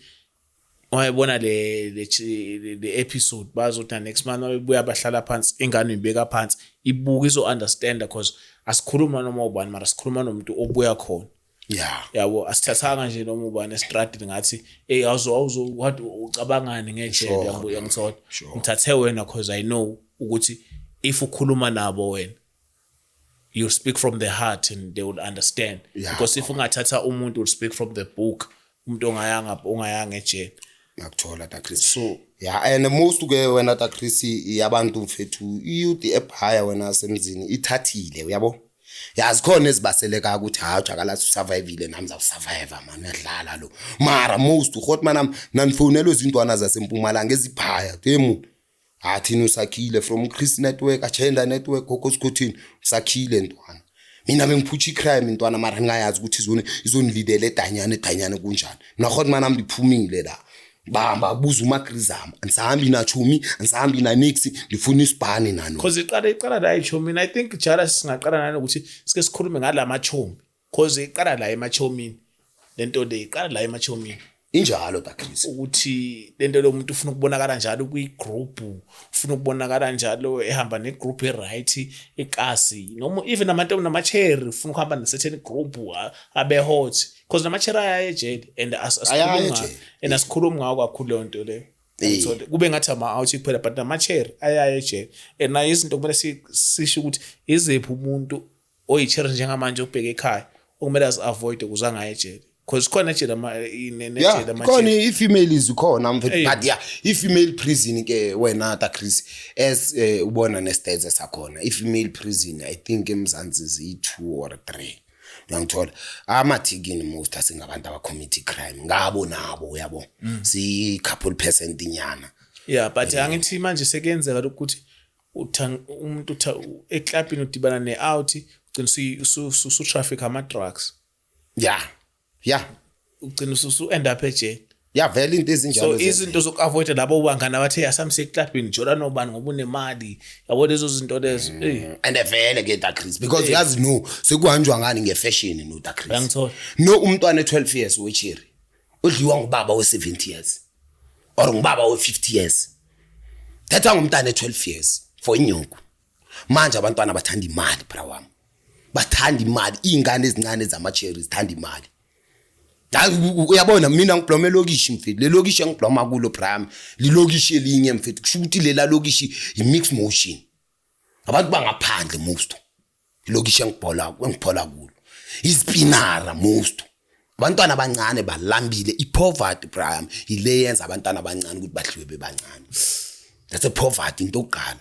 wayebona le episode, bazi ukuthi na next month mabebuya bahlala phansi, ingane uyibeka phansi, ibuke, izo-understanda, cause asikhuluma noma ubani, mara sikhuluma nomuntu obuya khona. Yabo, asithathanga nje noma ubani estradini ngathi, hey, awuzo awuzo what, ucabangani ngejele? Uyangithola? Sure. Ngithathe wena cause I know ukuthi if ukhuluma nabo wena, you speak from the heart and they will understand, because if ungathatha umuntu will speak from the book, umuntu ongayanga ejele. Ngiyakuthola, ta Chris. So yeah, and most ke wena, ta Chris, yabantu mfethu, iyouth ephaya wena semzini ithathile, uyabo, yazi khona ezibaseleka ukuthi hayi, ujakalazi usurvivile, nami zawusurvive man, uyadlala lo. Mara most hot man nanifonelwe izintwana zasempumalanga eziphaya temu, ha, thina usakhile from Chris Network, Agenda Network, Gogo Sikhothini, usakhile ntwana. Mina bengiphutsha icrime ntwana, mara ngingayazi ukuthi izonilidela edanyane edanyane kunjani. Mina hot man ami ndiphumile la, bamba buza umagrizama, andisahambi nachomi, andisahambi nanix, ndifuna isibhani nano. Because iqala la echomini. I think jala singaqala nanokuthi sike sikhulume ngala machomi, cause iqala la emachomini lento le, iqala la emachomini. Injalo, ta Chris. Ukuthi lento lo muntu ufuna ukubonakala njalo kwi-group, ufuna ukubonakala njalo ehamba ne-group e-right ekasi, noma even amantombi namacheri ufuna ukuhamba ne-certain group, abe hot, because namacheri ayaya ejele and Ayaya asikhulumi ngayo. Ejele. And asikhulumi ngawo kakhulu leyo nto leyo. Ngithole kube ngathi ama-out kuphela, but namacheri ayaya ejele, and nayo izinto kumele sisho ukuthi iziphi umuntu oyi-cherry njengamanje ubheke ekhaya okumele azi-avoid ukuze angayi ejele, because khona ejele nejele khona ama-cherry. I-female izikhona mfethu. Ey. But yeah, i-female prison ke wena, ta Chris, as ubona nestats sakhona, i-female prison I think eMzansi ziyi-two or three, uyangithola? Amathikini most asingabantu abacommit crime ngabo nabo, uyabo, si-couple percent inyana. Yeah, but angithi manje sekuyenzeka lokhu ukuthi umuntu eklabhini udibana ne-out, ugcina usu-traffic ama-drugs. Ugcina usu-end up ejele. Yeah, vele into ezinjalo. So izinto zoku-avoida labo bangani abathe asamse eklabhini, jola nobani ngoba unemali, yabo, lezo zinto lezo. Eyi. And vele ke, ta Chris, because uyazi no sekuhanjwa ngani ngefashion, no, ta Chris. Uyangithola? No, umntwana e12 years wecheri udliwa ngubaba we70 years or ngubaba we50 years, thatha ngumntana e12 years for inyuku. Manje abantwana bathanda imali, bra wami, bathanda imali. Iy'ngane ezincane zama-cherry zithanda imali. Hayi, uyabona mina ngibloma elokishi mfethu, le lokishi engibloma kulo bram, lilokishi elinye mfethu, kusho ukuthi lela lokishi i-mix motion, abantu bangaphandle most. Ilokishi engibhola engiphola kulo izipinara most, abantwana abancane balambile. I-poverty, Brian, ile yenza abantwana abancane ukuthi badliwe bebancane. That's a poverty into yokuqala,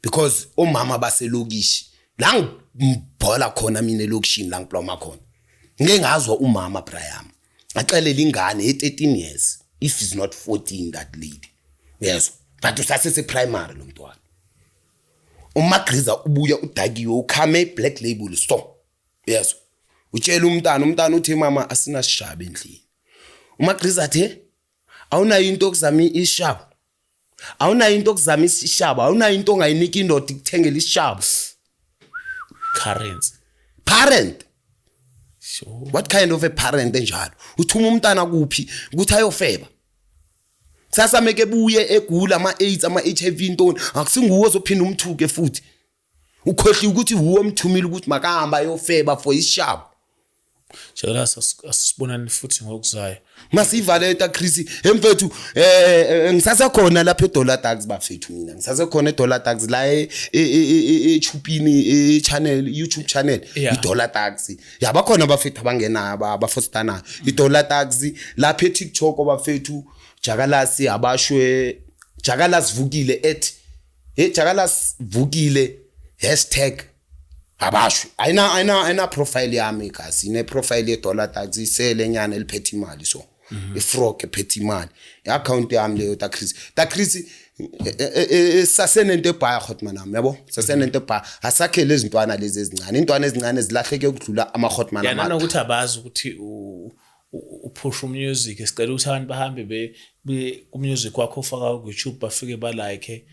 because omama baselokishi la ngibhola khona mina elokishini la ngiploma khona, ngike ngazwa umama, Brian, axelela ingane e-13 years, if is not 14 that lady, yezwa, but usasese primary lo mntwana. Umagriza ubuya udakiwe, ukhame black label, so yezwa, utshela umntana, umntana uthi, mama, asinasishaba endlini. Umagriza athi, awunayo into okuzama ishabo, awunayo into okuzama isishabo, awunayo into ongayinika indoda ikuthengele isishabo. Currency. Parent. Sure. What kind of a parent enjalo uthuma umntana kuphi ukuthi ayofeba? Kusasa meke buye egula, ama-AIDS, ama-HIV, intoni, akusinguwe ozophinda umthuke futhi. Ukhohliwe ukuthi wuwe omthumile ukuthi makahamba ayofeba for isishabo. Njalo asibonani futhi ngokuzayo. Masivale ta Chris emfethu, ngisasekhona lapha eDollar Tax bafethu, mina ngisasekhona eDollar Tax la e-chupini, e-channel, YouTube channel. IDollar Tax yabakhona bafethu abangena abafostana iDollar Tax lapha eTikTok bafethu, Jakalasi abashwe, Jakalas Vukile at Jakalas Vukile #abashwe. Ayina profile yami kasi, ine profile ye Dollar Tax, isele nyana eliphethe imali, so ifrog ephethe imali, i-account yami leyo ta Chris, ta Chris. Sasenento ebhaya hotman nami yabo, sasenento ebhaya, asakhe lezi ntwana lezi ezincane, intwana ezincane zilahleke ukudlula ama hotman. Ya, nanokuthi abazi ukuthi uphusha umusic, sicela ukuthi abantu bahambe ku-music wakho ufaka ku-YouTube, bafike ba-like.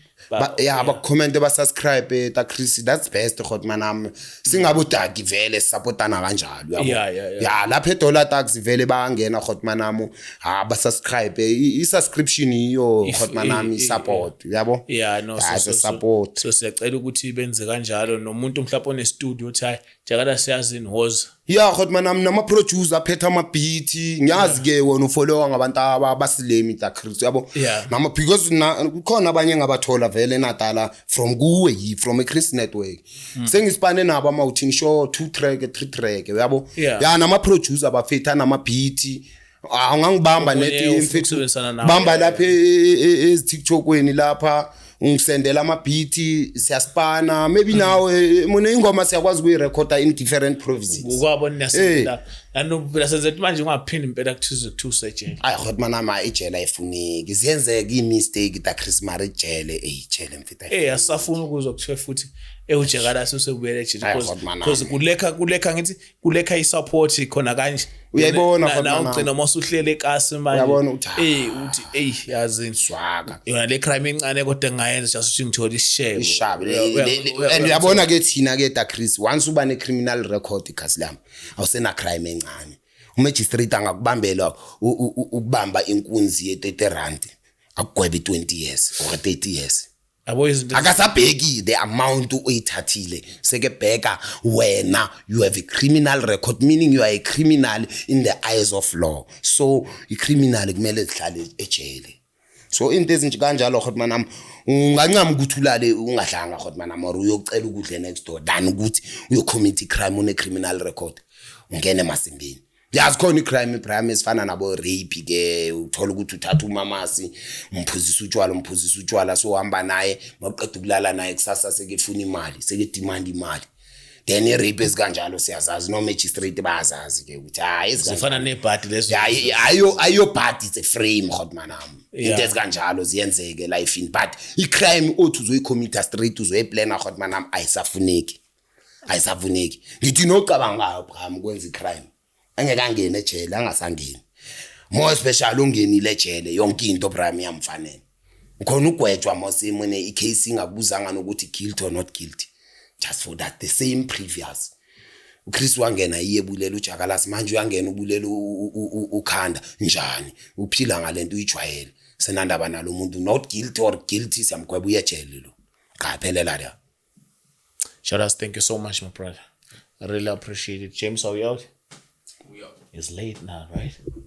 Ya, bakucommente, basubscribe ta Chris, that's best hotman nami, singabe udaki vele sisupportana kanjalo yabo. Yeah. Ya, lapha eDollar Tax vele bayangena hotman nami, ha, basubscribe, i-subscription iyo hotman nami, support yabo. Yeah, no. Yeah, so, it's a support. So siyacela ukuthi benze kanjalo, nomuntu mhlawumbe one-studio uthi hayi Jakala siyazini, woza. Ya hotman nami, nama-producer aphethe ama-beat, ngiyazi ke wena ufollowa ngabantu abasilemi ta Chris yabo. Nama because kukhona abanye engabathola vele eNatala from kuwe, yi from e-Chris Network, sengisipane nabo ama-uthi ngisho two track, three track yabo. Ya, nama-producer bafethu anama-beat angangibamba Omunye neti ufuna mfethu ukusebenzisana nawe. Bamba lapha ezi-TikTokweni lapha, ungisendela ama-beat, siyaspana maybe nawe mune ingoma siyakwazi ukuyirekhoda in different provinces. Ngokwabo niyasenzela nanophela senze ukuthi manje ungaphindi impela kuthize kuthiwa usejele. Ayi hotman nami, ijele ayifuneki, ziyenzeka i-mistake ta Chris, mara ijele, ijele mfethu. Asisafuni ukuzwa kuthiwe futhi ewuJakalasi usebuyele ejele. Ayi, because hotman because nami. kulekha ngithi kulekha i-support khona kanje. Uyayibona, hotman Na nami. ugcina mawusuhlele ekasi manje. Uyabona ukuthi, ah. Uthi yazini Swaka. Yona le crime encane kodwa engayenza just ukuthi ngithole isishebo. Ishabe and uyabona ke thina ke ta Chris, once uba ne criminal record igazi lami, awusena crime encane, umagistrate angakubambela ukubamba inkunzi ye 30 rand, akugwebe 20 years or 30 years. Yabo izinto. Akasabheki the amount oyithathile, sekebheka wena, you have a criminal record, meaning you are a criminal in the eyes of law, so i-criminal kumele zihlale ejele. So into ezinje kanjalo hotman nami, ungancama ukuthi ulale ungadlanga hotman nami, or uyocela ukudla next door than ukuthi uyocommit i-crime une-criminal record, ungene emasimbeni. Yazi khona i-crime, i-crime ezifana nabo rape ke, uthola ukuthi uthatha umamasi, umphuzisa utshwala, umphuzisa utshwala, so uhamba naye, mawuqeda ukulala naye kusasa sekefuna imali, sekedemand imali, then i-rape ezikanjalo siyazazi, no-magistrate bayazazi ke ukuthi hayi ezikanjalo. Zifana nebhadi lezo. Ya, ayo but it's a frame hotman nami. Into ezikanjalo ziyenzeke life, but i-crime othi uzoyicommita straight, uzoyiplana hotman nami, ayisafuneki, ayisafuneki. Ngithi nocabangayo bram kwenza i-crime angeke angene ejele, angasangeni, more especially ungenile ejele, yonke into bram iyamfanela, ukhona ugwetshwa mosimune icase ingabuzanga nokuthi guilty or not guilty, just for that the same previous uChris wangena iye bulela uJakalasi, manje uyangena ubulela ukhanda njani, uphila ngalento uyijwayele, senandaba nalo muntu, not guilty or guilty, siyamgweba uyejele lo, cha phelela la. Shout out, thank you so much, my brother. I really appreciate it. James, are we out? We out. It's late now, right?